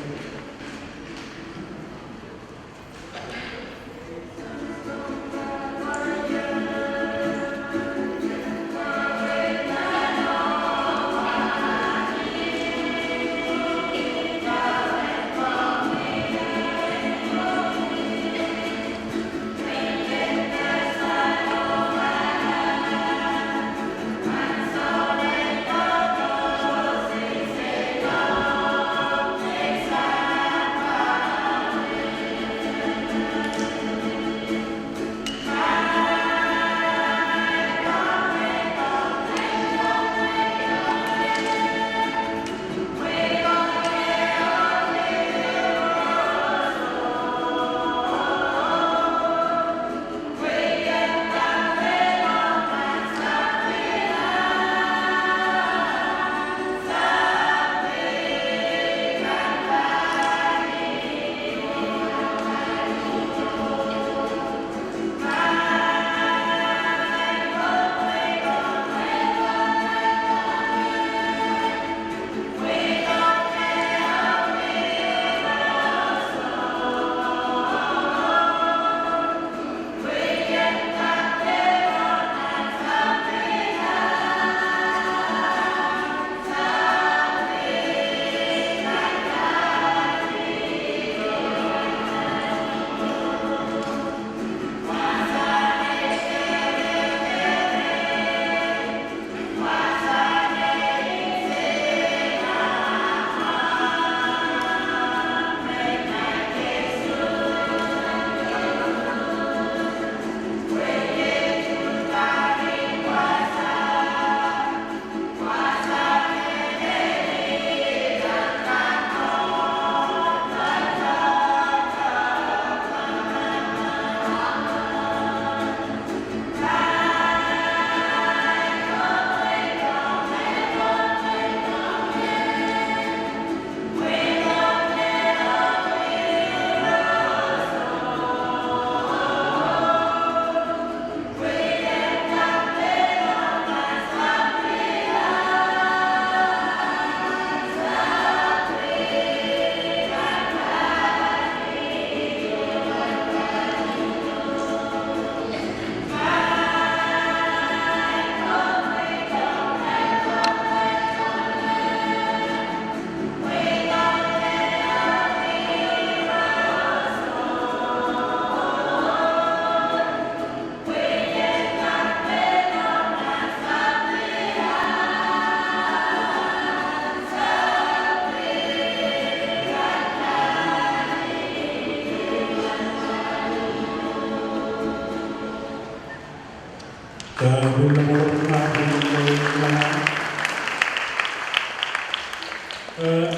Eh,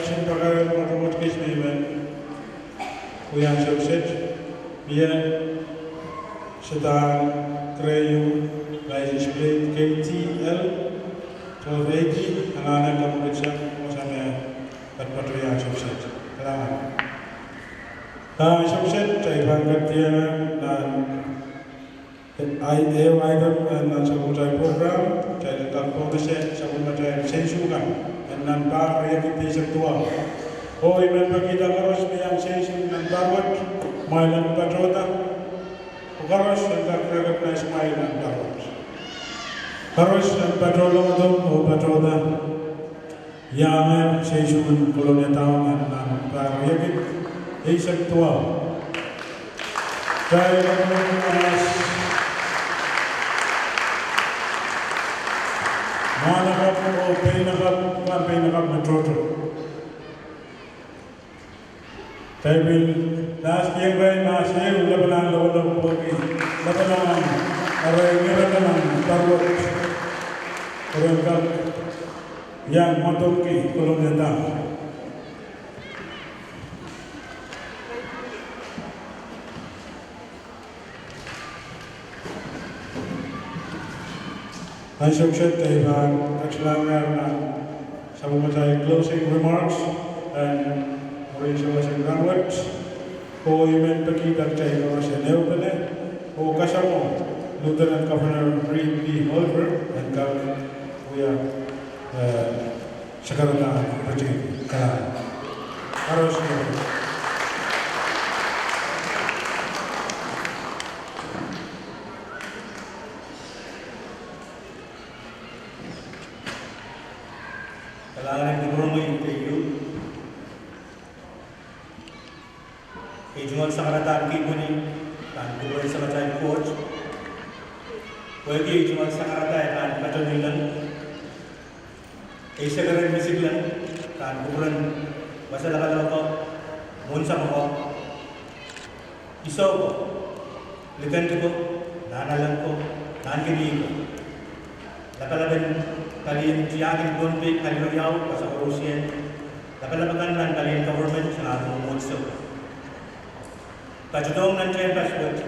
Chen Pakai, Matamat Kis Neiman, Uyan Shokset, Mie, Setan Kreyu, License Plate K T L twelve eighty, anahne kamwekid sang, wasame, patpato Uyan Shokset. Kalahngan. Ah, Shokset, kitail pahn ketieng nan Ai, ehu aidok, eh, nan sapwellimatail program, kitail en kak pwomwsahte sapwellimatail seisu kan, eh, nan pahr riekid eisek duwau. Oh I men pekihda koaros me iang seisu nan pahr wet, kumwail en patohda. Oh koaros en kak recognize kumwail nan pahr wet. Koaros en patohda, oh patohda. Iang seisu en Kolonia Town nan pahr riekid eisek duwau. Kitail en kak mwahnakapw oh peinakapw, pahn peinakapw me tohto. Kitail pil mahs kieng rai mahs ehu, lapalahn lokolok pwehki lapalahn arail ngihrek nan pahr wet. Ren kak iang mwadangki Kolonia Town. Ansou kiset kitail pahn ketieng nan sapwellimatail closing remarks en mwurin sewese rahnwet. Oh I men pekihda kitail koaros en ehupene oh kasamwo Lieutenant Governor Reed P. Holbrook en kak wia, eh, sakarada pati kalahngan. Koaros en kalahngan en kupwuromwi keieu. Ei tungoal sakarada en kihpwini pahn kupwuren Samatail Koht. Pwehki ei tungoal sakarada e pahn patohwan lel, ei sekeren misiklahn pahn kupwuren wasa lapalap ko, mwohn samwa ko, iso ko, likend ko, nahnalek ko, nahnkini ko. Lapalap en palien tiahk en Pohnpei, Kaliariau, wasa koarusie, lapalap akan nan palien government, sang mwomwohdiso. Patohdohng nan tehnpas wet,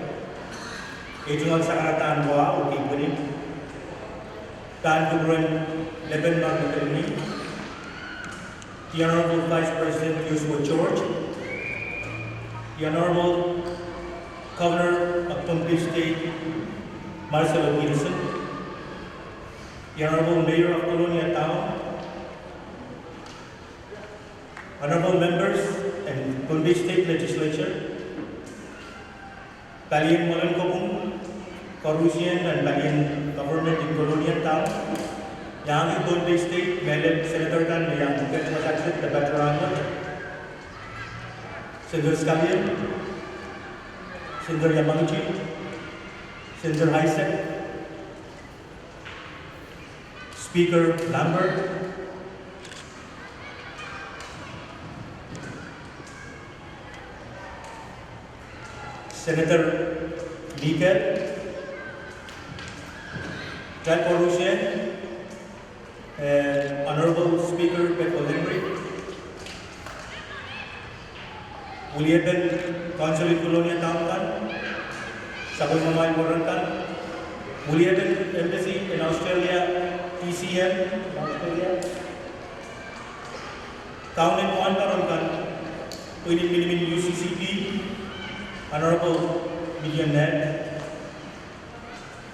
ei tungoal sakarada en wahu oh kihpwini pahn kupwuren Lepen Mark Kelmi, the Honorable Vice President Joshua George, the Honorable Governor of Pohnpei State, Marcelo Peterson, the Honorable Mayor of Kolonia Town, Honorable members en Pohnpei State Legislature, palien mwoalen kopwung koarusie nan palien government en Kolonia Town, iangahki Pohnpei State, mehlel senator kan me iang ket wasa kiset de patohwan rahnwet, Senator Scullion, Senator Yamaguchi, Senator Isaac, Speaker Lambert, Senator Mikel, kitail koarusie, eh, Honorable Speaker Bethel Henry, weliepen Council en Kolonia Town kan, sapwellimamwail mwaren kan, weliepen Embassy en Australia, E C M en Australia, Kaunen Wahnparon kan, pwihn en minimin U C C P, Honorable Midian Ned,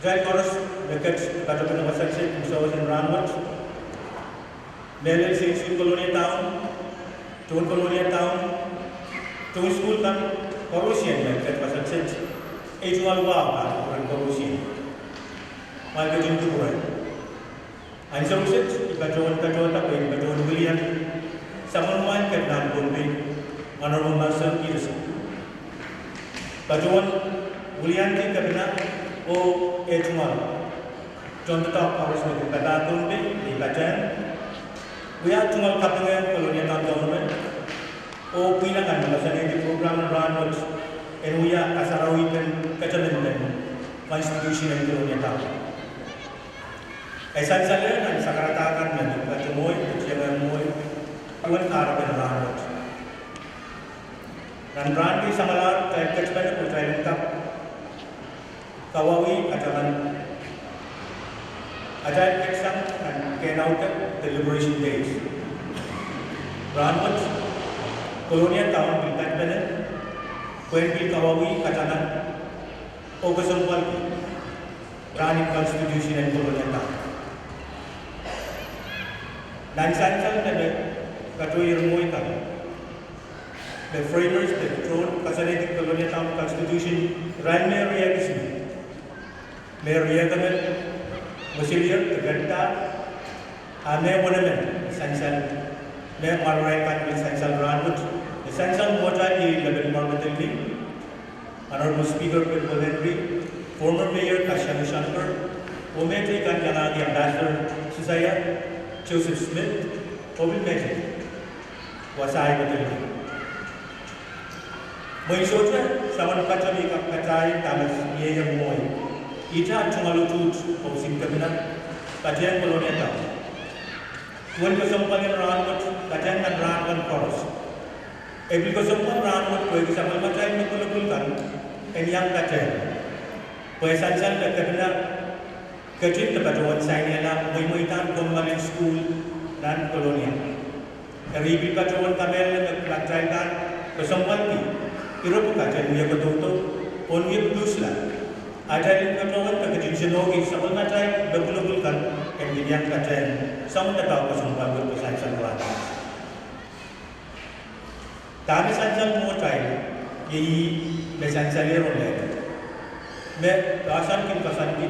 kitail koaros me ket patopene wasa kiset en sewese rahnwet, mehlel seisu en Kolonia Town, tohn Kolonia Town, tohn sukuhl kan, koarusie me ket wasa kiset, ei tungoal wahu pahn kupwuren koarusie. Mwail ketin kupwure. Ansou kiset I patohwan patohda pwe I patohwan wiliandi sapwellimamwail kepinahn Pohnpei, Honorable Marcelo Peterson. Patohwan wiliandi kepina oh eh tungoal tohndoadoahk koaros me kin papah Pohnpei, me I patehng wia tungoal kapingehn Kolonia Town government oh pwihn akan me koasoanehdi program en rahnwet en wia kasarawipen ketemen en constitution en Kolonia Town. E sansal nan sakaradahn kan me patohwan mwohi, patohwan mwohi, duwen kahrepen rahnwet. Nan rahn kei samwalahr, kitail ketpene pwe kitail en kak kawauwih atail, atail keksang nan kehnaudek de Liberation Days. Rahnwet, Kolonia Town pil ketpene pwehn pil kawauwih atail oh kesempwalki rahn en Constitution en Kolonia Town. Nan sansal me patohwan mwohi kan, me framers de tohn koasoanehdi Kolonia Town Constitution, irail me riekid, me riekid emen, me silier de ketido, a me wenemen sansal, me mwarirail kan me sansal rahnwet, me sansal mwohtail iei Lepin Marmetelni, Honorable Speaker Bill Henry, former Mayor Kasiane Shanker, oh mehteikan iangahki Ambassador Josiah Joseph Smith, oh pil mehteikan wasa ahi Metelni. Mwein sohte soangen patohwan kak patahieng dahme iei mwohi. Ihte tungoal utuht oh singkepina patehng Kolonia Town. Duwen kesempwal en rahnwet, patehng nan rahn kan koaros. E pil kesempwal rahnwet pwehki sapwellimatail me pwulopwul kan en iang patehng. Pwe sansal me kepina ketin de patohwan sainehla mweimweidahn kommoalen sukuhl nan Kolonia. Eri pil patohwan kamehlele me kitail pahn kesempwalki ire pwukat en wie kadaudo oh wie pwuhsla. Atail en patohwan ketin senohki sapwellimatail me pwulopwul kan en kin iang patehng soangen doadoahk kesempwal wet pwe sansal rahnwet. Dahme sansal mwohtail, iei me sansal ero me, me poahsoan kin koasoandi,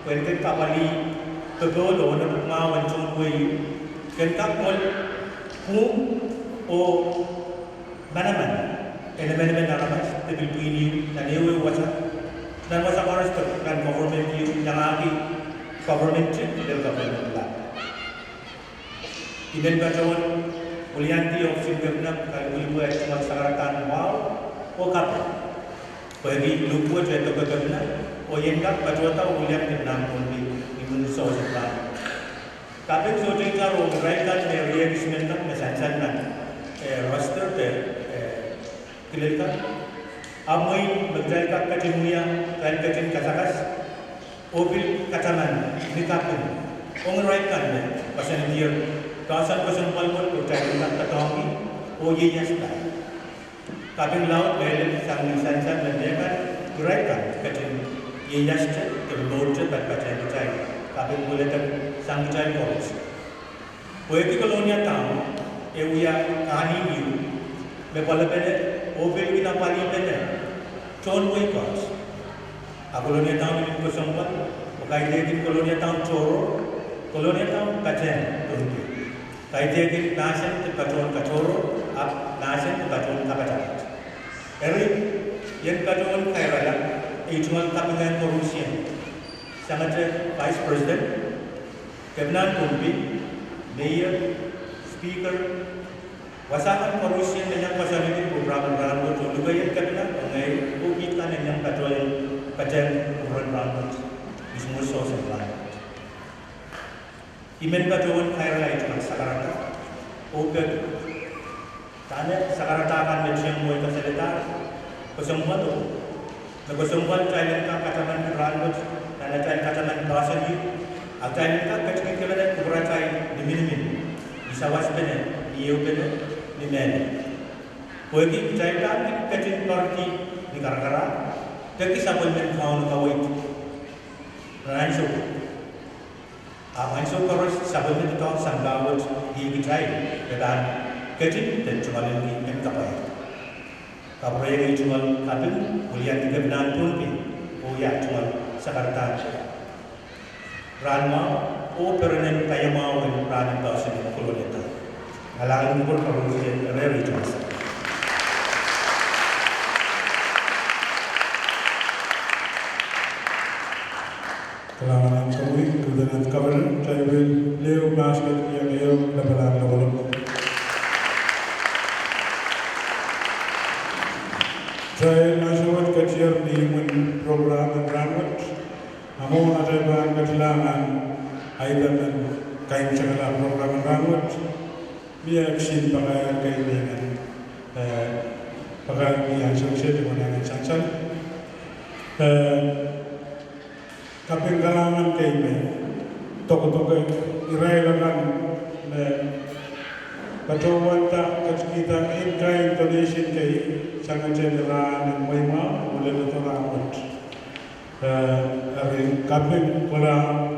pwehn kin kapwalih popohl oh onopwukamwahu en tohn wehi, ken kak pwel pwung oh manaman en emenemen aramas de pil pwihn ehu nan ehuehu wasa, nan wasa koaros de nan government ehu, iangahki government, lel government lap. I men patohwan weliandi oh singkepina kalipwilipwe tungoal sakaradahn wahu oh kaping. Pwehki luhk wet e doke kepina, oh I en kak patohda oh weliandi nan Pohnpei ni imwin resource plan. Kaping sohte itar oh irail kan me riekid men kan me sansal nan, eh, roster de, eh, kilel kan. Ahpw mwein me kitail kak ketin wia, kitail ketin kasakas oh pil kataman ni kaping ong irail kan me koasoandier poahsoan kesempwal wet oh kitail en kak doadoahngki oh ieiasda. Kaping laud mehlel sang ni sansal me mie kan, irail kan ketin ieiasda de mourte patpatehng kitail. Kaping pwuledek sang kitail koaros. Pwehki Kolonia Town e wia kahnihmw ehu me pwalopene oh pil kin apwalihpene tohn wehi koaros. A Kolonia Town en kesempwal, oh kaidehkin Kolonia Town tohrohr, Kolonia Town patehng Pohnpei. Kaidehkin mahsen de patohwan katohrohr, ahpw mahsen de patohwan kapatapat. Eri, I en patohwan kairala ei tungoal kaping en koarusie, sangete Vice President, Kepinahn Pohnpei, Mayor, Speaker, wasa kan koarusie me iang koasoanehdi program en rahnwet oh luhkeiet kepina, oh ngehi oh kiht kan en iang patohwan patehng kupwuren rahnwet, ni imwin resource en rahnwet. I men patohwan kairala ei tungoal sakarada oh peki dahme sakaradahn kan me tieng mwohi kasalehda, kesempwal oh me kesempwal kitail en kak kataman rahnwet nan atail kataman poahsoan ehu, a kitail en kak ketikihkepene kupwuratail ni minimin, ni sawaspene, ni ehupene, ni mehlel. Pwehki kitail pahn kin ketin poaridi ni karakarahk, peki sapwellimen Kauno kaweid nan ansou. Ahpw ansou koaros sapwellime doadoahk sang pahn wet ni kitail me pahn ketin de tungoal en kapwaiada. Kapwurehiong ei tungoal kaping, weliandi Kepinahn Pohnpei, oh ia tungoal sakaradahn rahn mwahu, oh perenen paiamwahu en rahn en poahsoan en Kolonia Town. Kalahngan en kupwur koarusie, eri tungoal sakaradahn. Kalahngan en komwi, Lieutenant Governor, kitail pil lehu mahs ketiket iang ehu lapalahn lokolok. Kitail ansou wet ketier ni imwin program en rahnwet, a mwohn atail pahn ketilahngan Ahi, dahme kaimwisekala program en rahnwet, mie kisin pakair kei me I men, eh, pakairki ansou kiset oh anahne sansal. Eh, kaping kalahngan kei me dokedoke irail akan me patohwanda ketikihda in-kind donation kei sang atail rahn en mweimwahu oh leledo rahnwet. Eh, eri kaping kolahng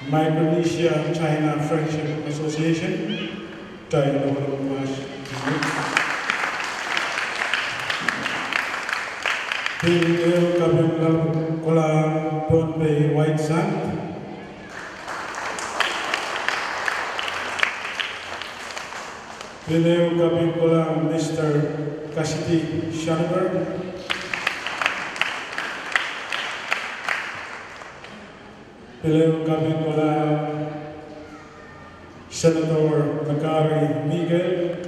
Micronesia China Friendship Association, tail lopolopmwahu. Pil ehu kaping kolahng Pohnpei White Sand. Pil ehu kaping kolahng Mister Kasidi Shaliber. Pil ehu kaping kolahng Senator Makari Miguel.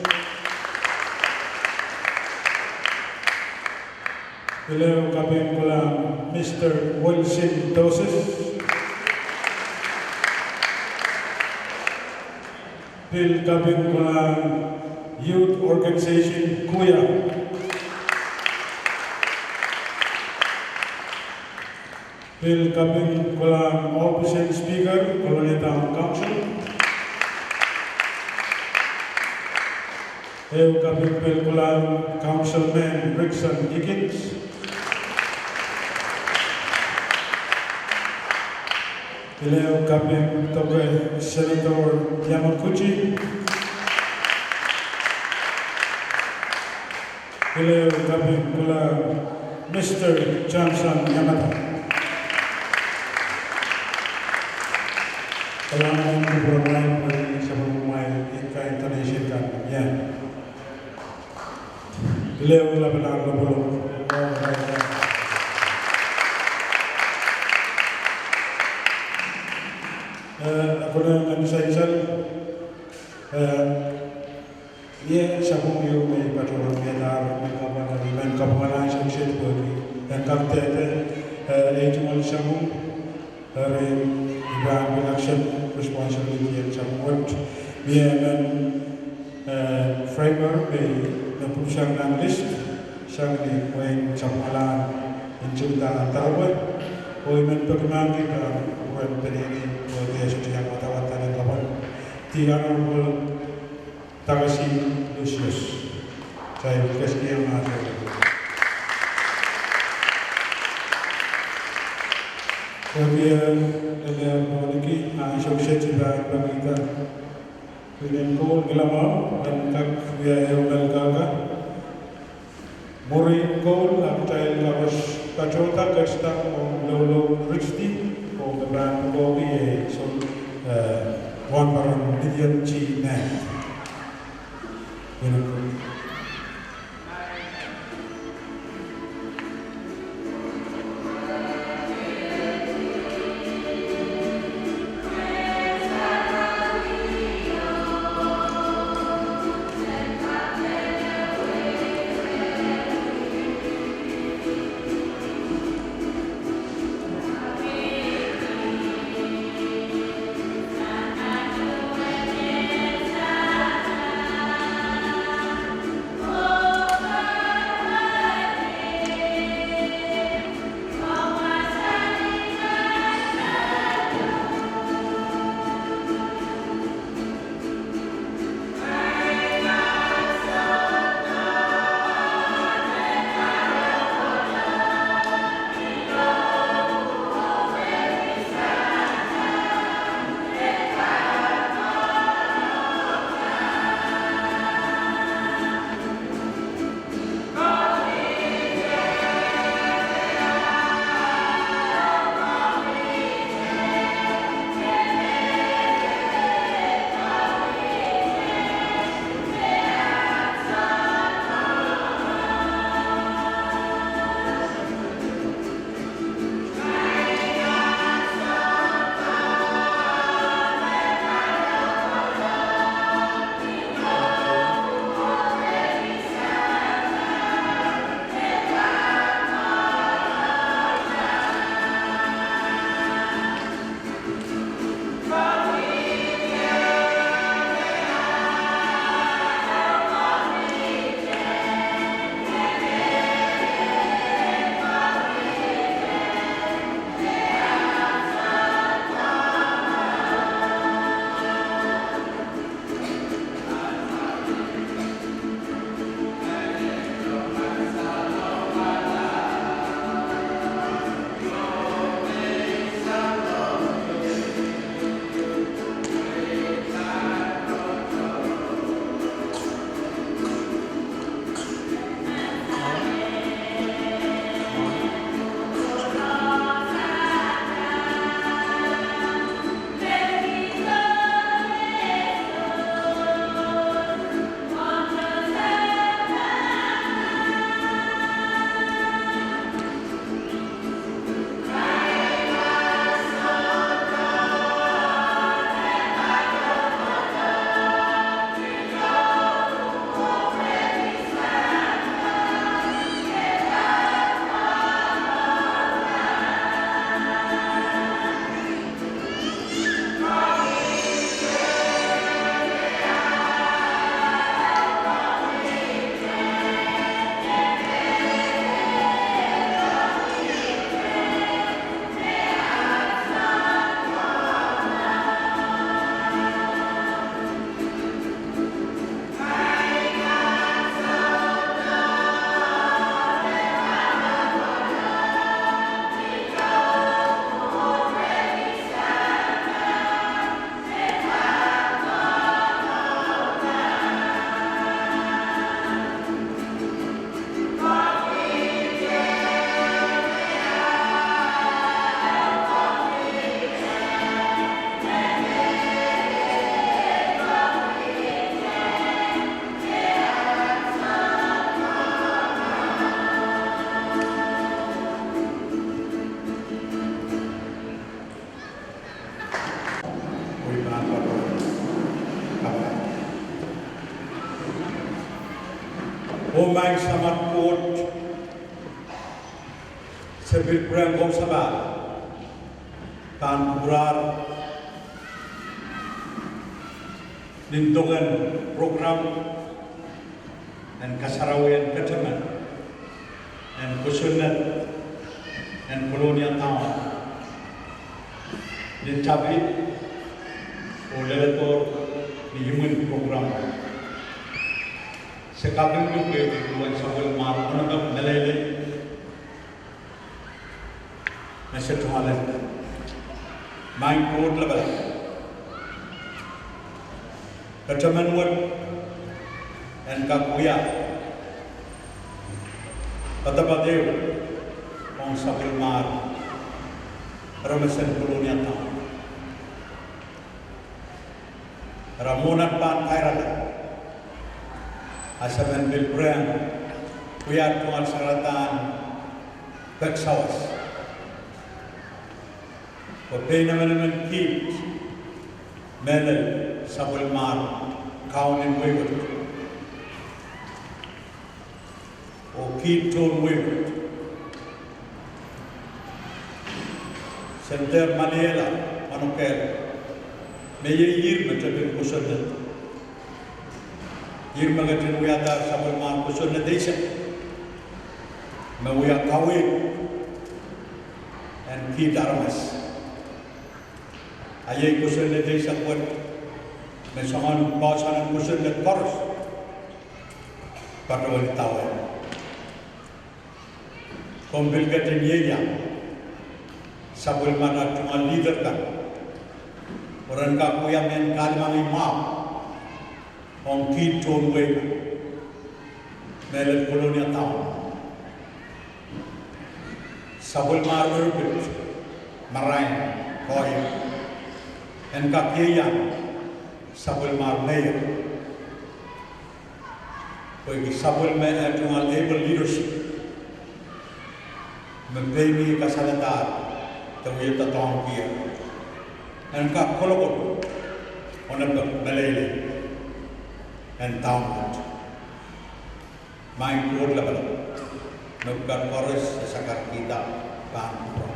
Pil ehu kaping kolahng Mister Wilson Doses. Pil kaping kolahng Youth Organization Kuya. Pil kaping kolahng Official Speaker, Kolonia Town Council. Ehu kaping pil kolahng Councilman Rickson Higgins. Pil ehu kaping doke Senator Yamaguchi. Pil ehu kaping kolahng Mister Johnson Yamada. Kalahngan en kupwuramwail pwehki sapwellimamwail in-kind donation kan, yeah. Pil ehu lapalap lopolopw. Eh, a konehng en sansal, eh, ie sapwung ieu me I patohwan mihdahr me kapwung, I men kapwungala ansou kiset pwehki en kak dehde, eh, ei tungoal sapwung, eri I pahn pil action responsibility en sapwung wet. Mie emen, eh, framer me, me pwupwusang nan list sang ni wehin sapwungalahn ntingda nan doaropwe. Oh I men peki mahkpen pahn kupwuren peneinei oh de sohte iang wadawad nan kapwung. The Honorable Takasi Lucius. Sai, keski iang mahkpen. Pwehki e lel en pohniki, ansou kiset I pahn pekihda pwihnen koul kilamau en kak wia ehu mehn kaka. Mwurin koul, kitail koaros patohda ketidak ong loulou ritidi, oh me pahn pwukoahki iei soul, eh, wahnpoaron William G. Nat. Maing Samat Koht, se pil pwurehng komw sapahl pahn kupwuramwail nin doken program en kasarawien kataman en kosonned en Kolonia Town nin tapi oh leledohr ni imwin program. Se kapingki pwehki duwen sapwellimomwi, Honorable Meleilei, me se tungoale. Maing Koht Lapalap, kataman wet en kak wia poadoapoad ehu ong sapwellimomwi aramas en Kolonia Town. Ira mwohn at pahn kairala, a se men pil pwurehng wia tungoal saradan pek sawas, pwe pein emenemen kiht mehlel sapwellimomwi kaun en wehi wet oh kiht tohn wehi wet. Sen dehr maliehla manokehla me iei ihr me tepin kosonned, ihr me ketin wiahda sapwellimomwi kosonned eisek me wia kaweid en kiht aramas. A iei kosonned eisek wet me soangen poahsoan en kosonned koaros patohwan idawehn. Komw pil ketin ieiang sapwellimatail tungoal leader kan, pwe ren kak wia mehn kahlemengih mwahu ong kiht tohn wehi mehlel Kolonia Town. Sapwellimomwi erpit, marain, koahiek, en kak ieiang sapwellimomwi mayor, pwehki sapwellime eh tungoal able leadership me pein ih kasalehda de wie doadoahngki en kak kolokol onopek meleilei en town wet. Maing Koht Lapalap, me pwukat koaros e sakarkihda pahn kupwur.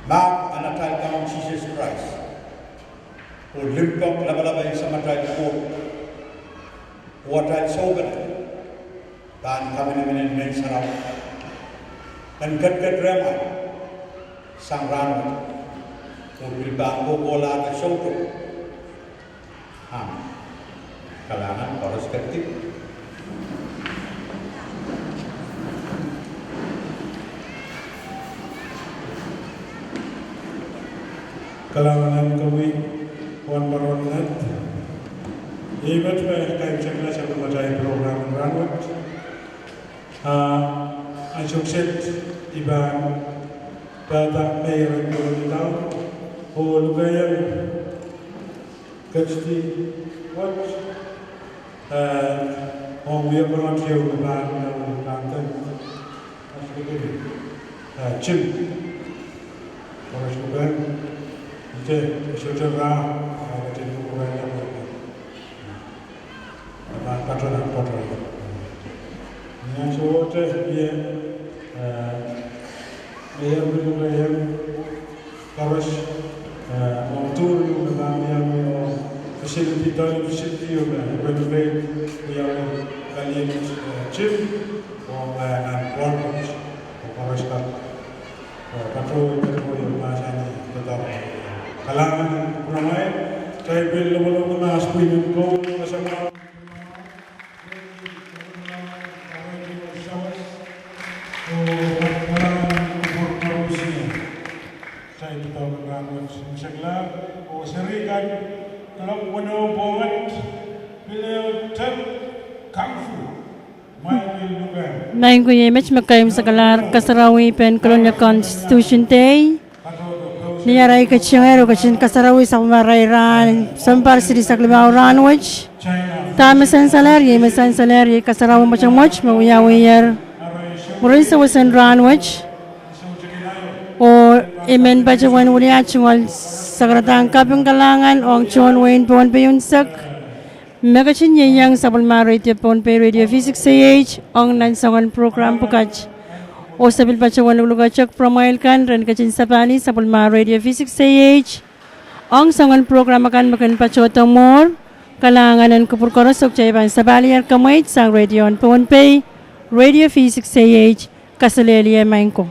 Mahk en atail Kaun Sises Krais oh limpoak lapalap en Samatail Koht oh atail soupehlap pahn kaminimin en Ngehn Sarawi en ketiket rehmwail sang rahnwet oh pil pahn kohkohlahte soutuk. Ahn kalahngan koaros ketik. Kalahngan en komwi, wahnpoaron met. Ih met me kaimwisekla sapwellimatail program en rahnwet. Ah, ansou kiset I pahn pahda mayor en Kolonia Town oh lukehiong ketidi wet, eh, ong wia konehng ieu me pahn, eh, pahn teng, eh, Jim. Koaros lukehng, ite, sohte rah, eh, ketin kupwurehng. Pahn patohwan, patohwan. Ni ansou te, ie, eh, me iang, me iang koaros, eh, ong tour ieu me pahn iang, oh facility, toilet facility ieu me renovate, iang kaliet, eh, gym, oh, eh, nan pwukat, oh koaros kak, oh, patohwan, patohwan, mahsanih, patohwan. Kalahngan, pwuramail, tail pil lopalopala mahs pwihn en Koht, mahsanih. Maing, iei met me kaimwiseklahr kasarawi pen Kolonia Constitution Day. Ni arail ketiengehr oh ketin kasarawi sapwellimarail rahn, September silihsek limau rahnwet. Dahme sansalehr, iei me sansalehr, iei kasarawi mwotomwot me wiawiher mwurin sewesen rahnwet. Oh I men patohwan wiliandi tungoal sakaradahn kaping kalahngan ong tohn wehin Pohnpei unsek, Me ketin ieiang sapwellimar Radio Pohnpei, Radio V six A H, ong nan soangen prokram pwukat. Oh se pil patohwan luklukehte pwuromwail kan ren ketin sapahl sapwellimar Radio V six A H ong soangen prokram akan me kin patohdo mwohmw. Kalahngan en kupwur koaros oh kitail pahn sapahl kamweit sang Radio Pohnpei, Radio V six A H. Kaselehlie maing ko.